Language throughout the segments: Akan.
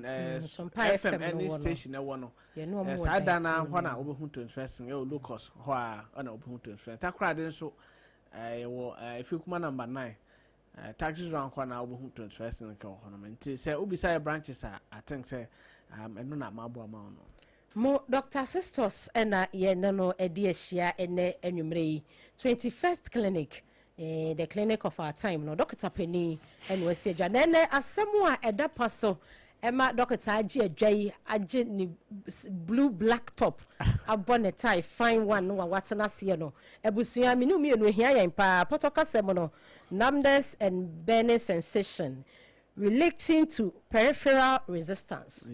Sompa FM FM no ɛne wɔ no. station ɛwɔ no. Yɛne ɔmo wɔ Saa dan da na koro hɔ na no mu. wobɛhu 21st ɛwɔ Locust hɔ a ɛna wobɛhu 21st. Takoradi nso yɛwɔ Efikuma number 9 taxi round kɔ na wobɛhu 21st nka wɔ hɔ nom. Nti sɛ wobisa yɛ branches a, I think sɛ ɛno na maboa ma wo no. Mo Dr Sisters ɛna yɛne no adi ahyia ɛnɛ anwummerɛ yi, 21st Clinic, the clinic of our time no. Dɔkta panin ɛna wasi adwa na ɛnɛ asɛm a ɛda pa so ɛma dɔkta agye adwa yi, agye ne blue black top, abɔ ne tie fine one no wa watena aseɛ no. Abusua mene mmienu ohia yɛn paa. Pɔtɔ kasɛm no, numbness and burning sensation relating to peripheral resistance.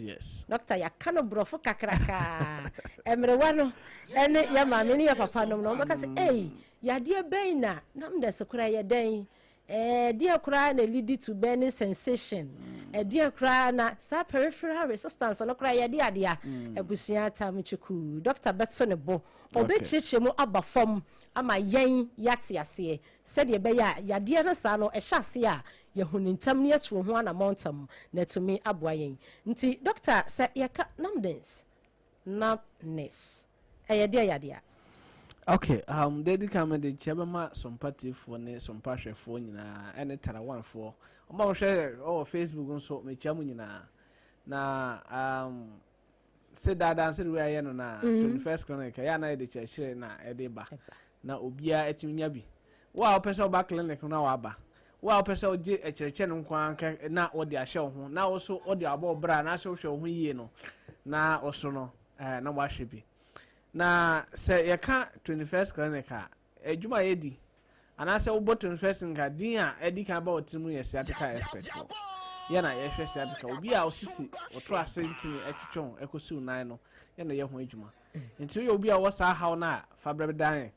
Doctor, yɛaka no borɔfo kakrakaa. Mmerewa no ɛne yɛ maame ne yɛ papa nom no, wɔbɛka sɛ, "Ei, yadeɛ bɛn na numbness koraa yɛ dɛn? Ɛdeɛ koraa na lead to burning sensation? Ɛdeɛ koraa na saa peripheral resistance no koraa yɛde adeɛ a?" Abusua tam twuku, doctor bɛto ne bo, ɔbɛkyerɛkyerɛ mu aba fam ama yɛn yɛate aseɛ, sɛdeɛ ɛbɛyɛ a yadeɛ no saa no ɛhyɛ aseɛ a, yɛhu ne ntam ne yɛto ho anammɔ ntam na atumi aboa yɛn. Nti doctor, sɛ yɛka numbness, ɛyɛ deɛ yadeɛ a? Okay, dedi kan mede kyɛ bɛma Sompa tiefoɔ ne Sompa hwɛfoɔ nyinaa ɛne Tarawanfoɔ ɔma wɔhwɛ ɔwɔ Facebook nso, mekyia mu nyinaa. Na sɛ daadaa sɛ de wei ayɛ no na 21st Clinic ɛyɛ ana yɛde kyerɛkyerɛ na ɛde ba na obiara atumi nya bi. Wo a wopɛ sɛ woba clinic no na waba, wo a wopɛ sɛ wogye akyerɛkyerɛ no nko ara na wɔde ahyɛ wo ho na wo so wode abɔ wo bra anaasɛ wohwɛ wo ho yie no na wo so no na wahwɛ bi. Na sɛ yɛka 21st Clinic a, adwuma a yɛdi anaasɛ wobɔ 21st Clinic a, din a ɛdi kan ba wɔ tirim yɛ sciatica expert foɔ. Yɛ na yɛhwɛ sciatica, obi a ɔsisi ɔto ase ntini ɛtwitwe ho ɛkɔsi wo nan no, yɛ na yɛ ho adwuma. Nti woyɛ obi a ɔwɔ saa haw no a, fa brɛ dan yɛn.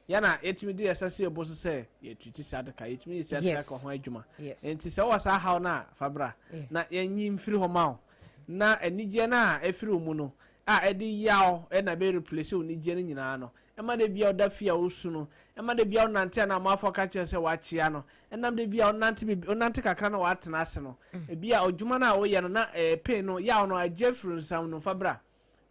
Yɛ na yɛtumi de yɛsa si ɛbo so sɛ yɛtuti sciatica, yɛtumi yɛ sciatica ho adwuma. Nti sɛ wowɔ saa haw no a, fa bra na yɛnyi mfiri hɔ ma wo, na anigyeɛ no a ɛfiri wo mu no a ɛde yaw ɛna bɛ replace wo anigyeɛ no nyinaa no, ɛma de bia ɔda fie a wosu no, ɛma de bia ɔnante a na amanfoɔ ka kyerɛ sɛ wakyea no, ɛnam de bia ɔnante bibi ɔnante kakra na watena ase no, ebi a ɔdwuma no a woyɛ no na pain no, yaw no agye afiri nsam no, fa bra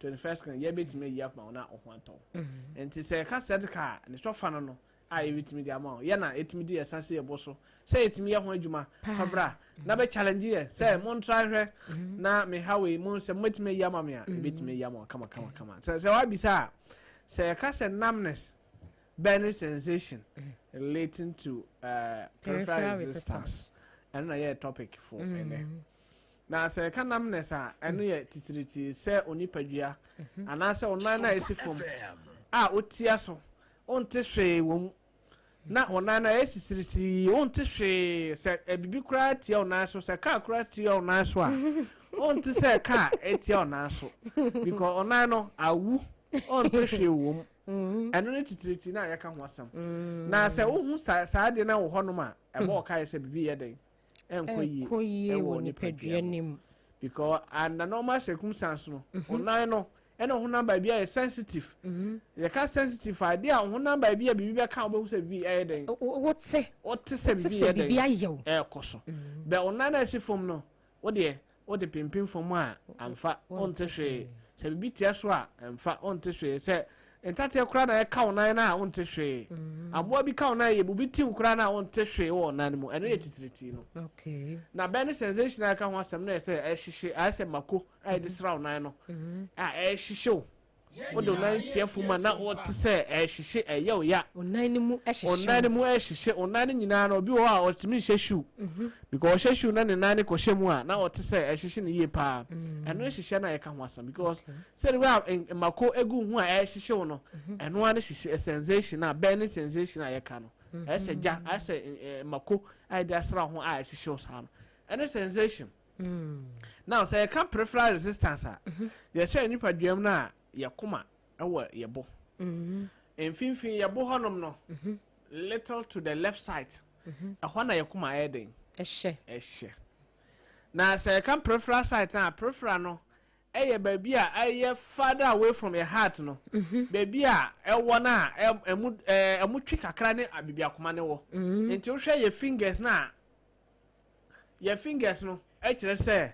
21st Clinic, yɛbɛtumi ayi afoma wo na wo ho atɔ wo. Nti sɛ yɛka sciatica a, ne sɔfa no a yɛbɛtumi de ama wo, yɛ na yɛtumi de yɛsa si yɛbɔ so sɛ yɛtumi yɛ ho adwuma. Fa bra na bɛ challenge yɛ sɛ montra hwɛ na meha wei mo sɛ mobɛtumi ayi ama me a, yɛbɛtumi ayi ama wo kama kama kama. Sɛ woabisa a, sɛ yɛka sɛ numbness, burning sensation relating to peripheral peripheral resistance, ɛno na yɛyɛ topic for ɛnɛ. Na sɛ yɛka numbness a, ɛno yɛ titiritii sɛ onipadua anaasɛ ɔnan no a ɛsi fam a wotia so, wonte hwee wɔ mu, na ɔnan no a ɛyɛ sisirisi, wonte hwee. Sɛ biribi koraa tia ɔnan so, sɛ kaa koraa tia ɔnan so a, wonte sɛ kaa ɛtia ɔnan so, because ɔnan no awu, ɔnte hwee wɔ mu. Ɛno ne titiritii na yɛka ho asɛm. Na sɛ wohu saa adeɛ no wɔ hɔnom a, ɛbɔ ɔka yɛ sɛ biribi yɛ den ɛnkɔ yie ɛnkɔ yie ɛwɔ wɔ nipadua nipadua mu. nim. Because under normal circumstance no, ɔnan no ɛna ɔhonam baabi a yɛ sensitive. Yɛka sensitive a, adeɛ a ɔhonam baabi a biribi bɛka, wobɛhu sɛ biribi ɛyɛ den. Wote. Wote sɛ te biribi sɛ yɛ den biribi ayɛ wo. Ɛɛkɔ so bɛ ɔnan no a ɛsi fam no, wodeɛ wode pimpim fam a, amfa, wonte hwee. Sɛ biribi tia so a, ɛmfa, wonte hwee. Sɛ ntateɛ koraa na ɛka wo nan no a, wonte hwee. Aboa bi ka wo nan yɛ obi tim koraa no a, wonte hwee wɔ nan no mu. Ɛno yɛ titiritii no. Na burning sensation a ɛka ho asɛm no yɛ sɛ ɛhyehye, ayɛ sɛ mako a yɛde sra wo nan no a ɛhyehye wo. Wode wo nan tia fam a, na wote sɛ ɛhyehye, ɛyɛ wo ya. Ɔnan no mu ɛhyehyɛ. Ɔnan no mu ɛhyehye, ɔnan no nyinaa no. Obi wɔ hɔ a ɔtumi nhyɛ shoe because ɔhyɛ shoe na ne nan no kɔhyɛ mu a, na ɔte sɛ ɛhyehye no yie paa. Ɛno hyehyɛ no a yɛka ho asɛm, because sɛde wei a mako egu ho a ɛhyehye wo no, ɛno ara ne hyehyɛ sensation a, burning sensation a yɛka no, ɛyɛ sɛ gya, ayɛ sɛ mako a yɛde asra ho a ɛhyehye wo saa no, ɛne sensation. Now, sɛ yɛka peripheral resistance a, yɛhyɛ nipadua mu no a, yɛkoma ɛwɔ yɛbɔ mfimfini, yɛbɔ hɔnom no, little to the left side, ɛhɔ na yɛkoma ɛyɛ den. Ɛhyɛ. Ɛhyɛ. Na sɛ yɛka peripheral side na peripheral no ɛyɛ baabi a ɛyɛ farther away from your heart no, baabi a ɛwɔ no a ɛmu ɛmu twi kakra ne baabi akoma ne wɔ. Nti wohwɛ yɛ fingers no a, yɛ fingers no ɛkyerɛ sɛ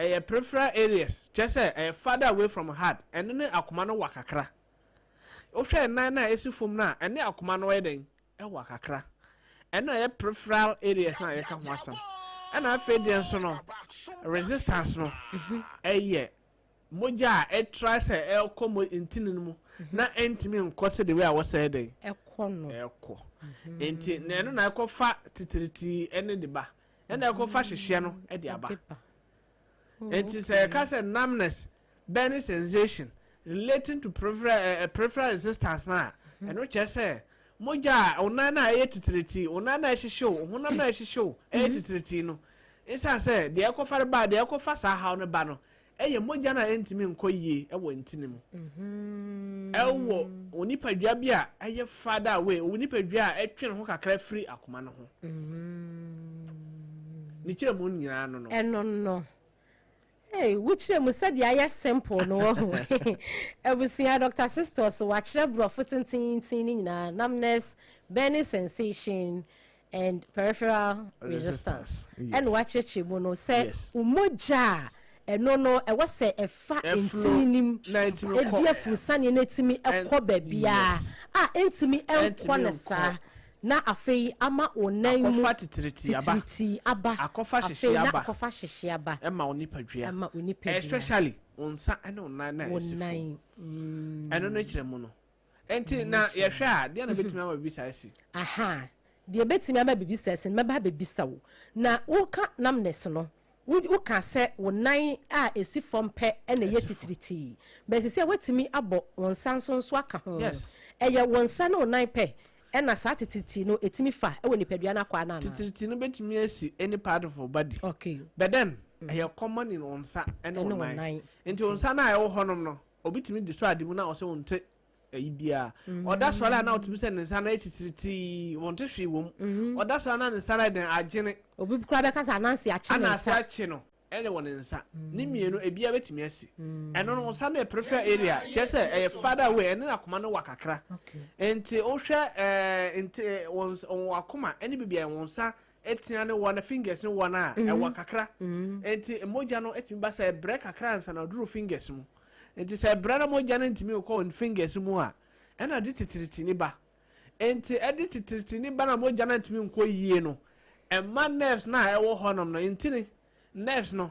Ɛyɛ peripheral areas, kyerɛ sɛ ɛyɛ farther away from heart. Ɛno ne akoma no wa kakra. Wohwɛ nan no a ɛsi fam no a, ɛne akoma no ɛyɛ dɛn? Ɛwɔ kakra. Ɛno ɛyɛ peripheral areas na yɛka ho asɛm. Ɛna afei deɛ nso no, resistance no ɛyɛ mogya a ɛtra sɛ ɛkɔ mo ntini no mu na ɛntumi nkɔ sɛ de wei a wɔsɛ dɛn ɛkɔ no. Ɛkɔ. Nti na ɛno na ɛkɔfa titiritii ɛne de ba, ɛna ɛkɔfa hyehyɛ no ɛde aba. Ɛde ba. Nti sɛ yɛka sɛ numbness, burning sensation relating to peripheral resistance na ɛno kyerɛ sɛ mogya a onan na ɛyɛ titiritii, onan na ɛhyehyew, honam na ɛhyehyew ɛyɛ titiritii no, nsan sɛ deɛ ɛkɔfa no ba, deɛ ɛkɔfa saa haw no ba no, ɛyɛ mogya no a ɛntumi nkɔ yie ɛwɔ ntini mu, ɛwɔ onipadua bi a ɛyɛ farther away, onipadua a ɛtwe ne ho kakra firi akoma no ho. Ne kyerɛ mu nyinaa no. Ɛno no. Hey, wokyerɛ mu sɛdeɛ ayɛ simple no wɔ ho. Abusua, Dr Sisters wakyerɛ borɔfo tententen ne nyinaa: numbness, burning sensation and peripheral resistance. Resistance, yes. Ɛna wakyerɛkyerɛ mu no sɛ wo mogya a ɛno no ɛwɔ sɛ ɛfa ɛflow ntini nim na ɛtumi ɛdi kɔ. afurusaneɛ no, ɛtumi ɛkɔ baabiaa a ɛntumi ɛnkɔ ɛntumi ne nkɔ. Saa na afei ama wo nan mu akɔfa titiritii aba. Titiritii aba. Akɔfa afei hyehye na aba. Akɔfa hyehye aba. Ɛma wo nipadua. Ɛma wo nipadua. Especially wo nsa ne wo nan na wo ɛsi fam. nan. Ɛno no kyerɛ mu no, nti na yɛhwɛ a, deɛ na bɛtumi ama biribi saa asi? Aha deɛ bɛtumi ama biribi sɛ ɛsi no, mɛba abɛbisa wo. Na woka numbness no, woka sɛ wo nan a ɛsi fam pɛ ɛna ɛyɛ Ɛsi fam. titiritii bɛsi sɛ woatumi abɔ wo nsa nso aka ho. Yes. Ɛyɛ wo nsa ne wo nan pɛ ɛna saa titiritii no ɛtumi fa ɛwɔ nipadua no akɔ ana? Titiritii no bɛtumi asi any part of your body, but then ɛyɛ common in wo nsa ɛne ɛne wo wo nan. nan. Nti wo nsa no a ɛwɔ hɔnom no, obi tumi de so ade mu na ɔsɛ wo nte ɛyi biara. Ɔda sɔre a, na ɔtumi sɛ ne nsa no ayɛ titiritii, wɔnte hwee wɔ mu. Ɔda sɔre a, na ne nsa no ayɛ den agyene. Obi koraa bɛka sɛ ananse akye ne ana ase nsa. akye no ɛne wɔ ne nsa ne mmienu ebia bɛtumi asi. Ɛno no, wo nsa no yɛ peripheral area, kyerɛ sɛ ɛyɛ farther away, ɛne akoma no wɔ kakra. Nti wohwɛ nti wɔn akoma ɛne baabi a wɔn nsa etia ne wɔ no, fingers ne wɔ no a, ɛwɔ kakra. Nti mogya no etumi ba sɛ ɛbrɛ kakra ansa na ɔduru fingers mu. Nti sɛ ɛbrɛ na mogya no ntumi kɔ wɔn fingers mu a, ɛna de titiriti ne ba. Nti ɛde titiriti ne ba na mogya no ntumi nkɔ yie no, ɛma nerves na a ɛwɔ hɔnom no, ntini nerves no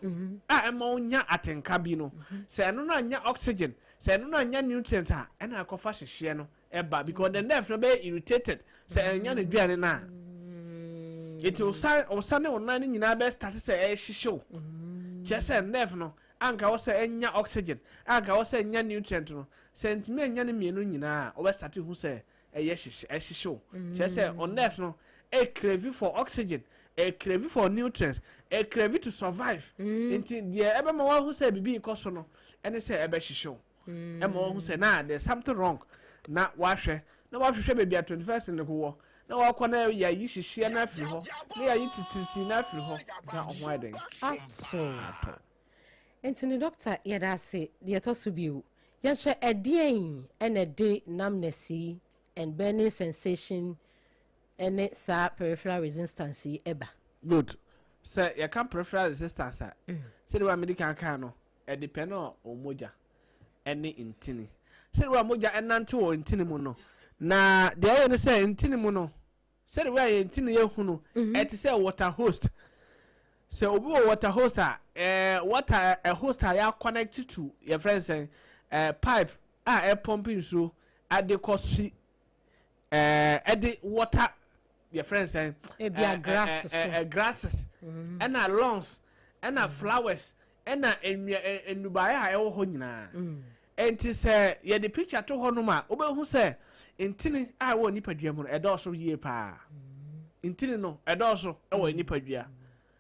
a ɛma wonya atenka bi no, sɛ ɛno no anya oxygen, sɛ ɛno no anya nutrient a, ɛna akɔfa hyehyeɛ no ɛba, because the nerve no bɛyɛ irritated sɛ ɛnya ne duane no a. Nti wosa ne wo nan no nyinaa bɛ start sɛ ɛhyehyew, kyerɛ sɛ nerve no anka wɔ sɛ ɛnya oxygen, anka wɔ sɛ ɛnya nutrient no, sɛ ntumi ɛnya ne mmienu nyinaa a, wɔbɛ start hu sɛ ɛyɛ hyehye, ɛhyehyew, kyerɛ sɛ o nerve no ɛcrave for oxygen, ɛcrave for nutrients, ɛcrave to survive. Nti deɛ ɛbɛma wahu sɛ biribi kɔ so no ɛne sɛ ɛbɛhyehyew, ɛma wahu sɛ na there's something wrong, na wahwɛ na wahwehwɛ baabi a 21st ne ko wɔ, na wakɔ na yɛayi hyehyeɛ no afiri hɔ, na yɛayi titiritii no afiri hɔ, na ɔho ayɛ den. Ato. Atɔ. Nti ne doctor, yɛda ase. Deɛ ɛtɔ so bio, yɛnhwɛ ɛdeɛn ɛna ɛde numbness yi and burning sensation ɛne saa peripheral resistance yi ɛba? Good. Sɛ yɛka peripheral resistance a, sɛdeɛ wa mede kan kan no, ɛdepend on mogya ɛne ntini, sɛdeɛ wa mogya ɛnante wɔ ntini mu no. Na deɛ ɛyɛ ne sɛ ntini mu no, sɛdeɛ wa yɛ ntini yɛ hu no, ɛte sɛ water hose. Sɛ obi wɔ water hose a, water hose a yɛ connect to, yɛfrɛ no sɛn, pipe a ɛpump nsuo ade kɔ si ɛde water, yɛfrɛ no sɛn? Ebi a grass so. Grasses ɛna lawns ɛna flowers ɛna nnua, nnubaeɛ a ɛwɔ hɔ nyinaa. Nti sɛ yɛde picture to hɔ nom a, wobɛhu sɛ ntini a ɛwɔ nipadua mu no ɛdɔɔso yie paa. Ntini no ɛdɔɔso ɛwɔ nipadua,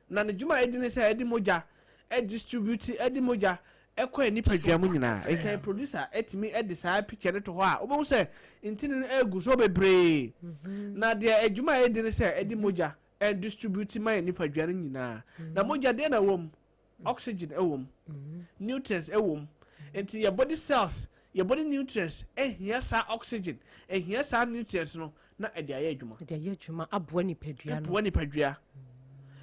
na ne dwuma a ɛdi ne sɛ ɛde mogya ɛdistribute, ɛde mogya ɛkɔ nipadua mu nyinaa. Nkan producer ɛtumi ɛde saa picture no to hɔ a, wobɛhu sɛ ntini no ɛgu so bebree, na deɛ adwuma a ɛdi ne sɛ ɛde mogya ɛdistribute ma yɛ nipadua no nyinaa. Na mogya deɛ na ɛwɔ mu, oxygen ɛwɔ mu, nutrients ɛwɔ mu. Nti yɛ body cells, yɛ body nutrients ɛhia saa oxygen, ɛhia saa nutrients no na ɛde ayɛ adwuma. Ɛde ayɛ adwuma aboa nipadua no. Ɛboa nipadua.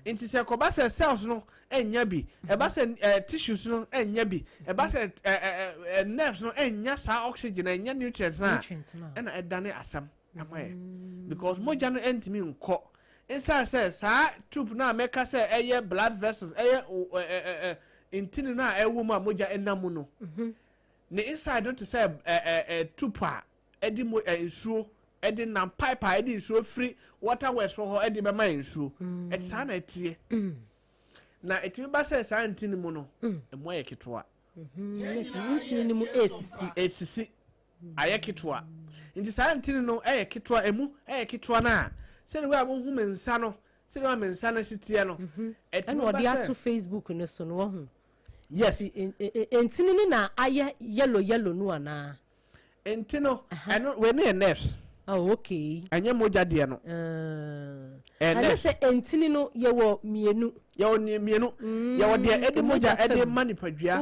Nti sɛ kɔba sɛ cells no ɛnya bi, ɛba sɛ tissues no ɛnya bi, ɛba sɛ nerves no ɛnya saa oxygen, ɛnya nutrients no a, Nutrients no a. Ɛna ɛdane asɛm ama yɛ, because mogya no ɛntumi nkɔ nsa sɛ saa tube no a mɛka sɛ ɛyɛ blood vessels, ɛyɛ ɛ ɛ ɛ ntini no a ɛwɔ mu a mogya ɛnam mu no, ne inside no te sɛ ɛ ɛ ɛ tube a ɛde mo ɛ nsuo ɛde nam, pipe a ɛde nsuo firi water works hɔ ɛde bɛma yɛ nsuo. Ɛte saa na ɛteɛ, na ɛtumi ba sɛ saa ntini mu no ɛmu ayɛ ketewa. Ntini no mu esisi. Esisi ayɛ ketewa, nti saa ntini no ɛyɛ ketewa, emu ɛyɛ ketewa no a, sɛde wo a wohu me nsa no, sɛde wa me nsa no si teɛ no, ɛtumi ɛna ba ɔde sɛ ato Facebook no so no, wahu. Yes. Nti ntini no na ayɛ yellow yellow no anaa? Nti no, ɛno wei no yɛ nerves. Oh, okay. Ɛnyɛ mogya deɛ no. Ɛyɛ ɛne nerves. Sɛ ntini no yɛwɔ mmienu. Yɛwɔ ne mmienu. Yɛwɔ deɛ ɛde mogya mogya ɛde fam. ma nipadua,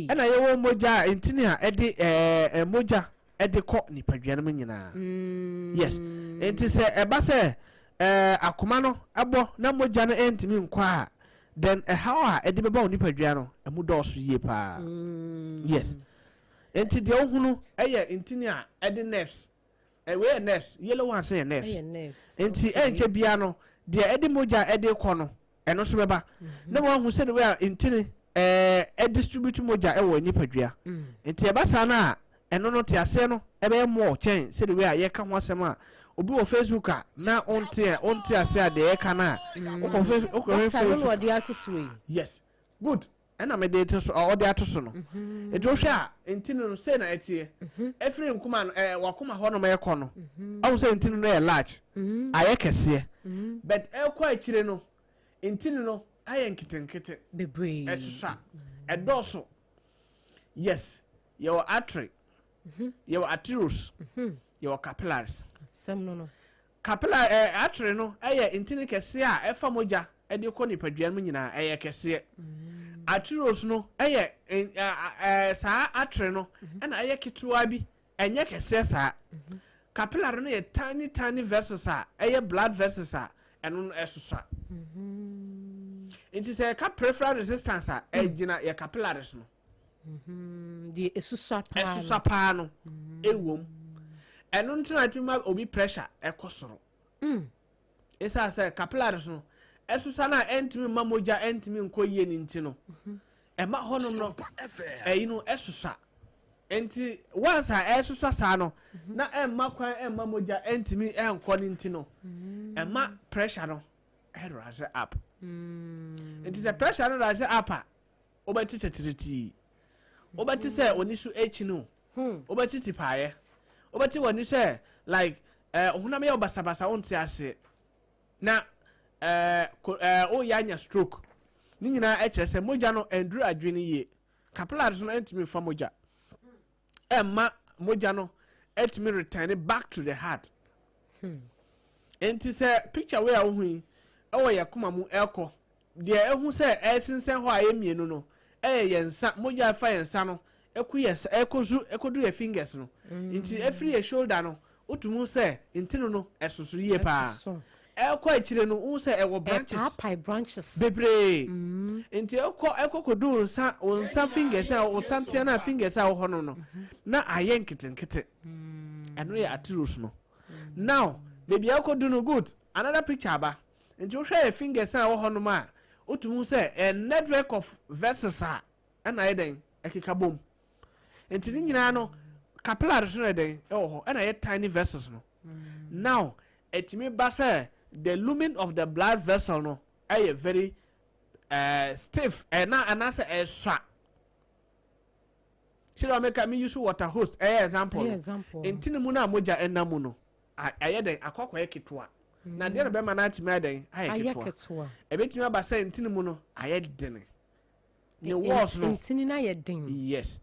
ɛna yɛwɔ mogya a ntini a ɛde ɛɛ ɛ mogya ɛde kɔ nipadua no mu nyinaa. Yes, nti sɛ ɛba sɛ akoma no ɛbɔ na mogya no ɛntumi nkɔ a, then ɛhaw a ɛde bɛba wɔ nipadua no ɛmu dɔɔso yie paa. Yes, nti deɛ ohunu ɛyɛ ntini a ɛde nerves. Ɛwei yɛ nerves, yellow ones yɛ nerves. Ɛyɛ nerves. Nti ɛnkyɛ bia no, deɛ ɛde mogya ɛde kɔ no, ɛno nso bɛba na wɔahu sɛ de wei a ntini ɛdistribute mogya ɛwɔ nipadua. Nti ɛba saa no a, ɛno no te aseɛ no ɛbɛyɛ more kyɛn sɛde wei a yɛka ho asɛm a obi wɔ Facebook a na ɔnte ase a, deɛ yɛka no a wokɔ Facebook, wokɔ Doctor no na Facebook. ɔde ato so yi. Yes, good, ɛna mede to so, ɔde ato so no. Nti wohwɛ a, ntini no sei na ɛteɛ. Ɛfiri nkoma no wakoma hɔ nom ɛkɔ no, ɔhu sɛ ntini no yɛ large, ayɛ kɛseɛ, but ɛkɔ akyire no, ntini no ayɛ nketenkete. Bebree. Ɛsosa, ɛdɔɔso. Yes, yɛwɔ artery, yɛwɔ arterioles, yɛwɔ capillaries. Asɛm no. Capillary, artery no ɛyɛ ntini kɛseɛ a ɛfa mogya ɛde kɔ nipadua no mu nyinaa, ɛyɛ kɛseɛ. Arterioles no ɛyɛ saa artery no ɛna ɛyɛ ketewa bi, ɛnyɛ kɛseɛ saa. Capillary no yɛ tiny tiny vessels a ɛyɛ blood vessels a ɛno no ɛsosa. Nti sɛ yɛka peripheral resistance a, ɛgyina yɛ capillaries no. Deɛ esusua paa no. Ɛsosa paa no ɛwom. Ɛno nti na ɛtumi ma obi pressure ɛkɔ soro, ɛsiane sɛ capillaries no ɛsosa no a ɛntumi mma mogya ɛntumi nkɔ yie no. Nti no ɛma hɔnom no ɛyi no ɛsosa. Nti once a ɛsosa saa no na ɛmma kwan ɛmma mogya ɛntumi ɛnkɔ no, nti no ɛma pressure no ɛrise up. Nti sɛ pressure no rise up a, wobɛte tɛtɛrɛtii, wobɛte sɛ oni so akyi no, wobɛte tipaeɛ, wobɛte w'ani sɛ like honam yɛ wo basabasa, wonte aseɛ na ɛɛ woyɛ anya stroke. Ne nyinaa ɛkyerɛ sɛ mogya no ɛnduru adwene yie, capillaries no ɛntumi nfa mogya ɛmma mogya no ɛtumi return back to the heart. Nti sɛ picture wei a wohu yi ɛwɔ yɛ koma mu ɛkɔ deɛ, ɛhu sɛ ɛsensɛn hɔ a ɛyɛ mmienu no, ɛyɛ yɛn nsa mogya ɛfa yɛn nsa no ɛkɔ yɛ nsa, ɛkɔ zu ɛkɔdu yɛ fingers no. Nti ɛfiri yɛ shoulder no, wotumu sɛ ntini no ɛsoso yie paa. Ɛsoso. Ɛkɔ akyire no, wohu sɛ ɛwɔ branches. Ɛpaapae branches. Bebree. Nti ɛkɔ kɔdu wo nsa fingers a, wo nsa ntea no a, fingers a wɔ hɔ no, na ayɛ nketenkete. Ɛno yɛ arterioles no. Now baabi a ɛkɔdu no, good, another picture aba. Nti wohwɛ yɛ fingers a ɛwɔ hɔ nom a, wotumi sɛ a network of vessels a ɛna ayɛ dɛn ɛkeka bom. Nti ne nyinaa no, capillaries no yɛ dɛn ɛwɔ hɔ, ɛna ɛyɛ tiny vessels no. Now ɛtumi ba sɛ the lumen of the blood vessel no ɛyɛ very stiff ɛna anaasɛ ɛsua. Sɛ meka me use water hose ɛyɛ example Ɛyɛ no. Example. Ntini mu no a mogya ɛnam mu no ɛyɛ dɛn akɔkɔyɛ ketewa, na deɛ na bɛma no atumi ayɛ dɛn ayɛ ayɛ ketewa? Ketewa. Ɛbɛtumi aba sɛ ntini mu no ayɛ dene, ne walls no. Ntini no ayɛ den. Yes,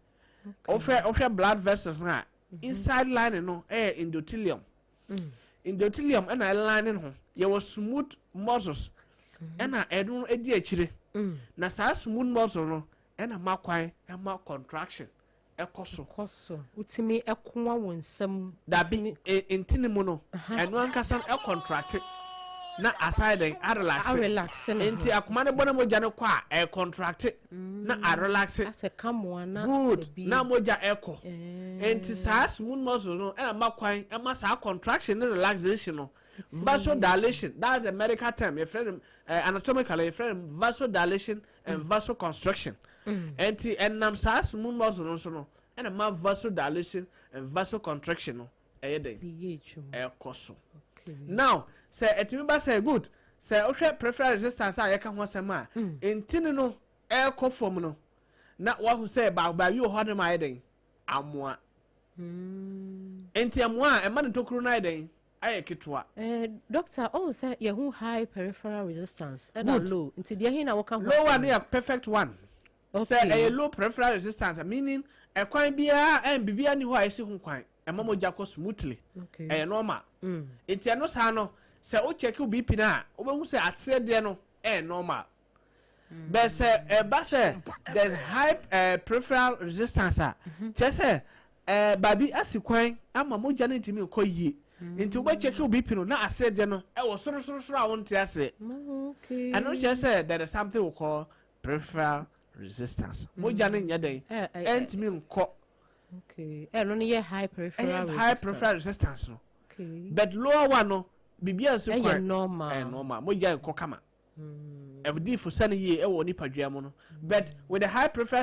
wohwɛ blood vessels no a, inside line no ɛyɛ endothelium. Endothelium ɛna ɛline ho, yɛwɔ smooth muscles ɛna ɛno no edi akyire, na saa smooth muscle no ɛna ma kwan ɛma contraction ɛkɔ so. Kɔ so, wotumi ɛkoa wo nsam. Dabi, ntini mu no, ɛno ankasa no ɛcontract. Na asan dɛn? Arelax. Arelax ne ho. Nti akoma no bɔ na mogya no kɔ a, ɛcontract na arelax. Asɛ kamoa na Good. ebi. Na mogya ɛkɔ. Nti saa smooth muscle no ɛna ma kwan ɛma saa contraction ne relaxation no. Vasodilation, that's the medical term. Yɛfrɛ no anatomically, yɛfrɛ no vasodilation and vasoconstriction. Nti ɛnam saa smooth muscle no so no ɛna ma vasodilation and vasoconstriction no ɛyɛ dɛn? Yɛ adwuma. Ɛkɔ so. Okay. Now sɛ ɛtumi ba sɛ, good, sɛ wohwɛ peripheral resistance a yɛka ho asɛm a, ntini no ɛrekɔ fam no na wahu sɛ baabi wɔ hɔ nom ayɛ dɛn? Amoa. Nti ɛmoa a, ɛma ne tokuro no ayɛ dɛn? Ayɛ ketewa. Doctor, ɔhu sɛ yɛhu high peripheral resistance ɛna low, nti deɛ hin na wɔka ho Low one asɛm? yɛ perfect one. Sɛ ɛyɛ low peripheral resistance, meaning ɛkwan biara ɛn biribiara ni hɔ a ɛsi ho kwan ɛma mogya kɔ smoothly. Ɛyɛ normal. Nti ɛno saa no, sɛ wo check wo BP no a, wobɛhu sɛ aseɛ deɛ no ɛyɛ normal. Bɛ sɛ ɛba sɛ there's high peripheral resistance a, kyerɛ sɛ baabi asi kwan ama mogya no ntumi nkɔ yie. Nti wobɛcheck wo BP no na aseɛ deɛ no ɛwɔ sorosorosoro a wonte aseɛ. Ɛno kyerɛ sɛ there is something we call peripheral resistance. Mogya no nyɛ dɛn? Ɛntumi nkɔ. Okay, ɛno no yɛ high peripheral Ɛyɛ high resistance. peripheral resistance no. But lower one no, biribi ansi Ɛyɛ kwan. normal. Ɛyɛ normal, mogya nkɔ kama, ɛdi fo no yie ɛwɔ nipadua mu no. But with the high peripheral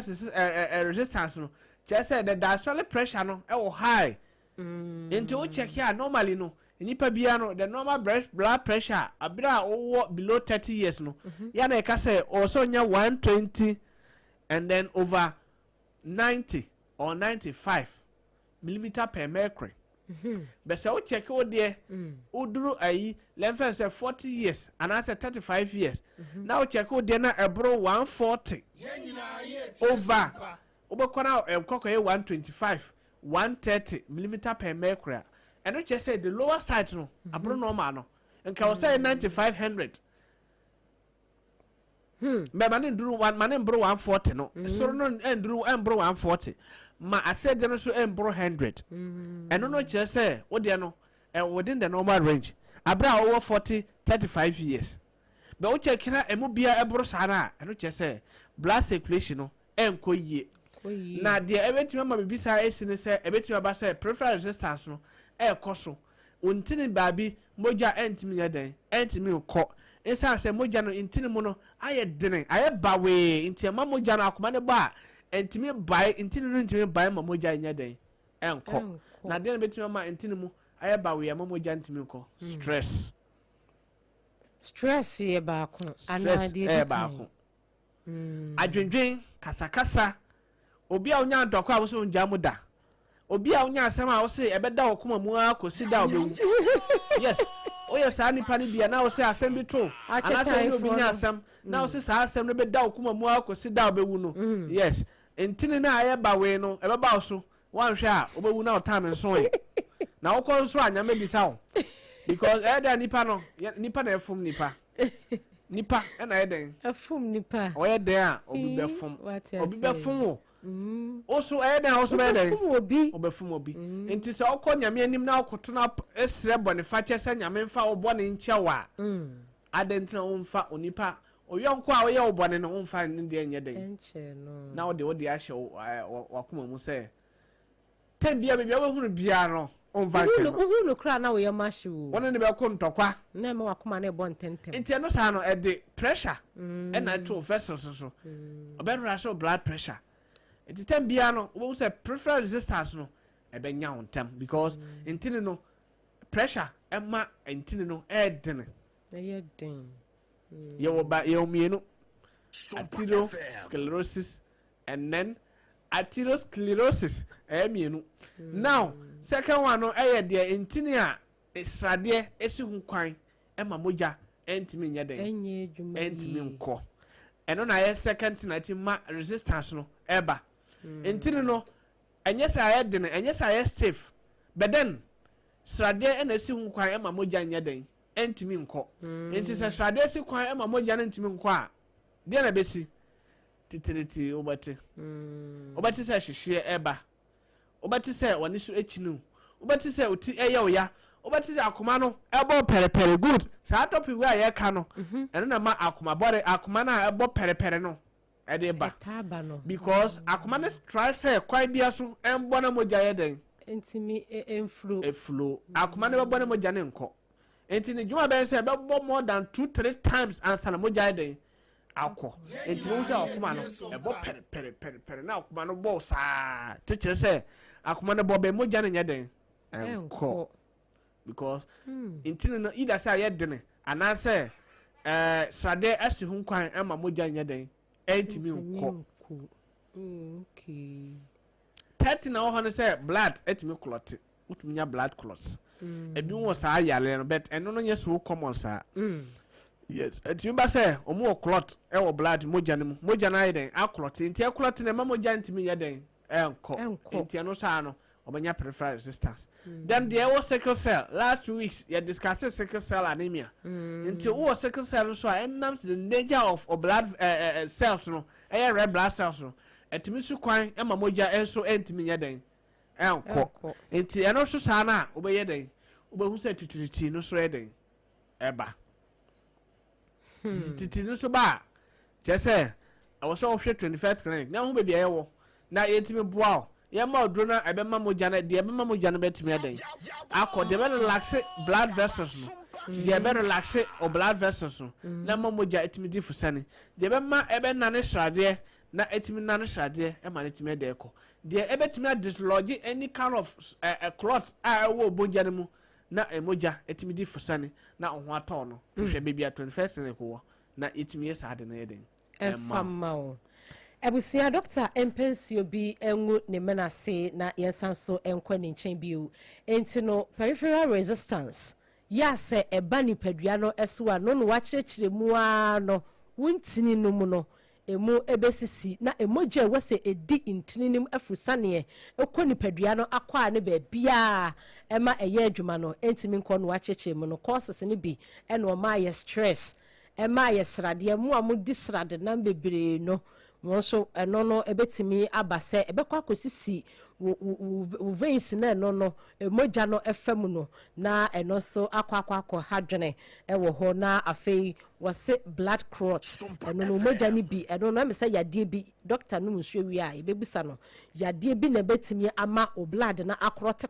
resistance no, kyerɛ sɛ the diastolic pressure no ɛwɔ high. Nti wo check a, normally no, nipa biara no, the normal blood pressure abere a wowɔ below 30 years no, yɛn na yɛka sɛ ɔsɛ ɔnya 120 and then over 90 or 95 millimeter per mercury. Bɛ sɛ wo check wo deɛ, woduru ayi lɛnfɛn sɛ 40 years anaasɛ 35 years na wo check wo deɛ na ɛboro 140 over, wobɛkɔ na ɛkɔkɔ yɛ 125, 130 millimeter per mercury a, ɛno kyerɛ sɛ the lower side no aboro normal no. Nka wɔ sɛ 95, 100 mbɛ ma ne nduru one, ma ne mboro 140 no. Soro no nduru, mboro 140, ma asɛdeɛ no so mboro 100. Ɛno no kyerɛ sɛ wo deɛ no ɛ within the normal range abere a wɔwɔ 40, 35 years. Bɛ wo check na ɛmu bia ɛboro saa no a, ɛno kyerɛ sɛ blood circulation no ɛnkɔ yie. Kɔ yie. Na deɛ ɛbɛtumi ama biribi saa esi ne sɛ ɛbɛtumi aba sɛ peripheral resistance no ɛɛkɔ so, ntini baabi mogya ɛntumi nyɛ dɛn? Ɛntumi nkɔ, nsan sɛ mogya no ntini mu no ayɛ dene, ayɛ bawee. Nti ɛma mogya no, akoma no bɔ a, ɛntumi bae, ntini no ntumi bae ma mogya nyɛ dɛn? Ɛnkɔ. Ɛnkɔ. Na deɛ no bɛtumi ama ntini mu ayɛ bawee ama mogya ntumi nkɔ, stress. Stress yɛ baako anaa? Stress Deɛ ɛyɛ di kan. Baako, adwendwen, kasakasa, obi a wonya ntɔkwa a wosɛ ongya mu da, obi a wonya asɛm a wosɛ ɛbɛda wɔ koma mu ara kɔsi da a wobɛwu. Yes, woyɛ saa nipa no bia na wosɛ asɛm bi to anaasɛ wone obi Akyekyefoɔ nya no. asɛm na wosɛ saa asɛm no bɛda wo koma mu ara kɔsi da a wobɛwu no. Yes, ntini no a ɛyɛ bawee no ɛbɛba wo so. Woanhwɛ a, wobɛwu na wotam nso ɛ na wokɔ nso a, Nyame bisa wo, because ɛyɛ dɛ nipa no nipa na ɛfom nipa, nipa ɛna ɛyɛ dɛn? Ɛfom nipa. Ɔyɛ dɛn a obi bɛfom. Wate Obi ase. bɛfom wo. Wo so ɛyɛ dɛn a wo so bɛyɛ dɛn? Wobɛfom obi. Wobɛfom obi. Nti sɛ wokɔ Nyame anim na wokoto no ɛsrɛ bɔnefakyɛ sɛ Nyame mfa wo bɔne nkyɛ wo a, adɛn nti na womfa onipa oyɔnko a woyɛ wo bɔne no, womfa ne deɛ nyɛ dɛn? Ɛnkyɛ no. Na wode ahyɛ wakoma mu sɛ tɛm bia baabi a wobɛhunu biara no, womfa nkyɛ no. Wohu no koraa na woyɛ mahye wo. Wɔne ne bɛkɔ ntɔkwa. Na ɛma wakoma no ɛbɔ ntɛntɛm. Nti ɛno saa no, ɛde pressure ɛna ɛto wo vessels so, ɔbɛrora sɛ wo blood pressure. Nti tɛm biara no, wobɛhu sɛ peripheral resistance no ɛbɛnya wo ntɛm, because ntini no pressure ɛma ntini no ɛɛdene. Ɛyɛ den. Yɛwɔ ba, yɛwɔ mmienu: arteriosclerosis and then atherosclerosis. Ɛyɛ mmienu. Now second one no ɛyɛ deɛ ntini a sradeɛ esi ho kwan ɛma mogya ɛntumi nyɛ den. Ɛnyɛ adwuma Ɛntumi yie. nkɔ. Ɛno na ayɛ second thing na ɛti ma resistance no ɛba. Ntini no ɛnyɛ sɛ ayɛ den, ɛnyɛ sɛ ayɛ stiff, but then sradeɛ ɛna esi ho kwan ɛma mogya nyɛ den, ɛntumi nkɔ. Nti sɛ sradeɛ si kwan ɛma mogya no ntumi nkɔ a, deɛ na ɛbɛsi titiriti, wobɛte sɛ hyehyeɛ ɛba, wobɛte sɛ wɔne so akyi no, wobɛte sɛ oti ɛyɛ wo ya. Wobɛte sɛ akoma no ɛbɔ pɛrɛpɛrɛ. Good. Saa topic wei a yɛka no, ɛno na ma akoma bɔre, akoma no a ɛbɔ pɛrɛpɛrɛ no ɛde ba. Ɛtaa ba no. Because akoma no try sɛ kwan bia so ɛmbɔ na mogya yɛ dɛn? Ntumi mflow. Eflow. Akoma no bɛbɔ na mogya no nkɔ. Nti ne dwuma bɛyɛ sɛ ɛbɛbɔ more than two, three times ansa na mogya yɛ dɛn? Akɔ. Nti wɔn sɛ akoma no ɛbɔ pɛrɛpɛrɛ pɛrɛpɛrɛ na akoma no bɔ saa te kyerɛ sɛ akoma no bɔ bɛn, mogya no nyɛ dɛn? Ɛnkɔ. Because ntini no either sɛ ayɛ dene anaasɛ sradeɛ asi ho kwan ɛma mogya nyɛ dɛn? Ɛntumi nkɔ. 30 na wɔ hɔ no sɛ blood ɛtumi clot, wotumi nya blood clot. Ebi wɔ saa yare no, but ɛno no nyɛ so common saa. Yes, ɛtumi ba sɛ ɔmo wɔ clot ɛwɔ blood, mogya no mu. Mogya no ayɛ dɛn? Aclot. Nti ɛclot no ɛma mogya ntumi nyɛ dɛn? Ɛnkɔ. Ɛnkɔ. Nti ɛno saa no ɔbɛnya peripheral resistance. Then deɛ ɛwɔ sickle cell, last 2 weeks yɛ discuss sickle cell anemia. Nti wowɔ sickle cell nso a, ɛnam the nature of blood cells no, ɛyɛ red blood cells no, ɛtumi so kwan ɛma mogya nso ɛntumi nyɛ dɛn? Ɛnkɔ. Ɛnkɔ. Nti ɛno nso saa no a, wobɛyɛ dɛn? Wobɛhu sɛ titiriti no so yɛ dɛn? Ɛba. Titi no nso ba a, kyerɛ sɛ ɛwɔ sɛ wohwɛ 21st Clinic na ho baabi a yɛwɔ na yɛntumi boa wo, yɛma oduro no a ɛbɛma mogya no, deɛ ɛbɛma mogya no bɛtumi adɛn? Akɔ. Deɛ ɛbɛ relax blood vessels no, deɛ ɛbɛ relax o blood vessels no na ma mogya ɛtumi di fusane, deɛ ɛbɛma ɛbɛnane sradeɛ na ɛtumi nane sradeɛ ɛma no ɛtumi ɛdɛ ɛkɔ, deɛ ɛbɛtumi adislodge any kind of clot a ɛwɔ mogya no mu na mogya ɛtumi di fusane na ɔho atɔ no. Hwɛ baabi a 21st Clinic wɔ na yɛtumi yɛ saa de no yɛ den. Ɛmfa ma wo. Abusua, dɔkta mpansuo bi ngu ne mena ase na yɛnsan so nkɔ ne nkyɛn bio. Nti no peripheral resistance yɛ a, sɛ ɛba nipadua no so a no na wakyerɛkyerɛ mu ara no, wo ntini no mu no emu ebesisi na emogya a ɛwɔ sɛ edi ntini no mu afurusaneɛ ɛkɔ nipadua no akɔ a ne baabiara ɛma ɛyɛ adwuma no ntumi nkɔ no. Wakyerɛkyerɛ mu no, causes no bi ɛna ɔma ayɛ stress, ɛma ayɛ sradeɛ mu a modi srade nam bebree no, wɔn nso ɛno no ɛbɛtumi aba sɛ ɛbɛkɔ akɔsisi wo wo wo veins na ɛno no mogya no ɛfa mu no na ɛno nso akɔ ha dwene ɛwɔ hɔ. Na afei wɔse blood clot, ɛno no mogya no bi, ɛno no ɛmɛ sɛ yadeɛ bi. Dɔkta no nsuo wie a, yɛbɛbusa no yadeɛ bi na ɛbɛtumi ama o blood na aclot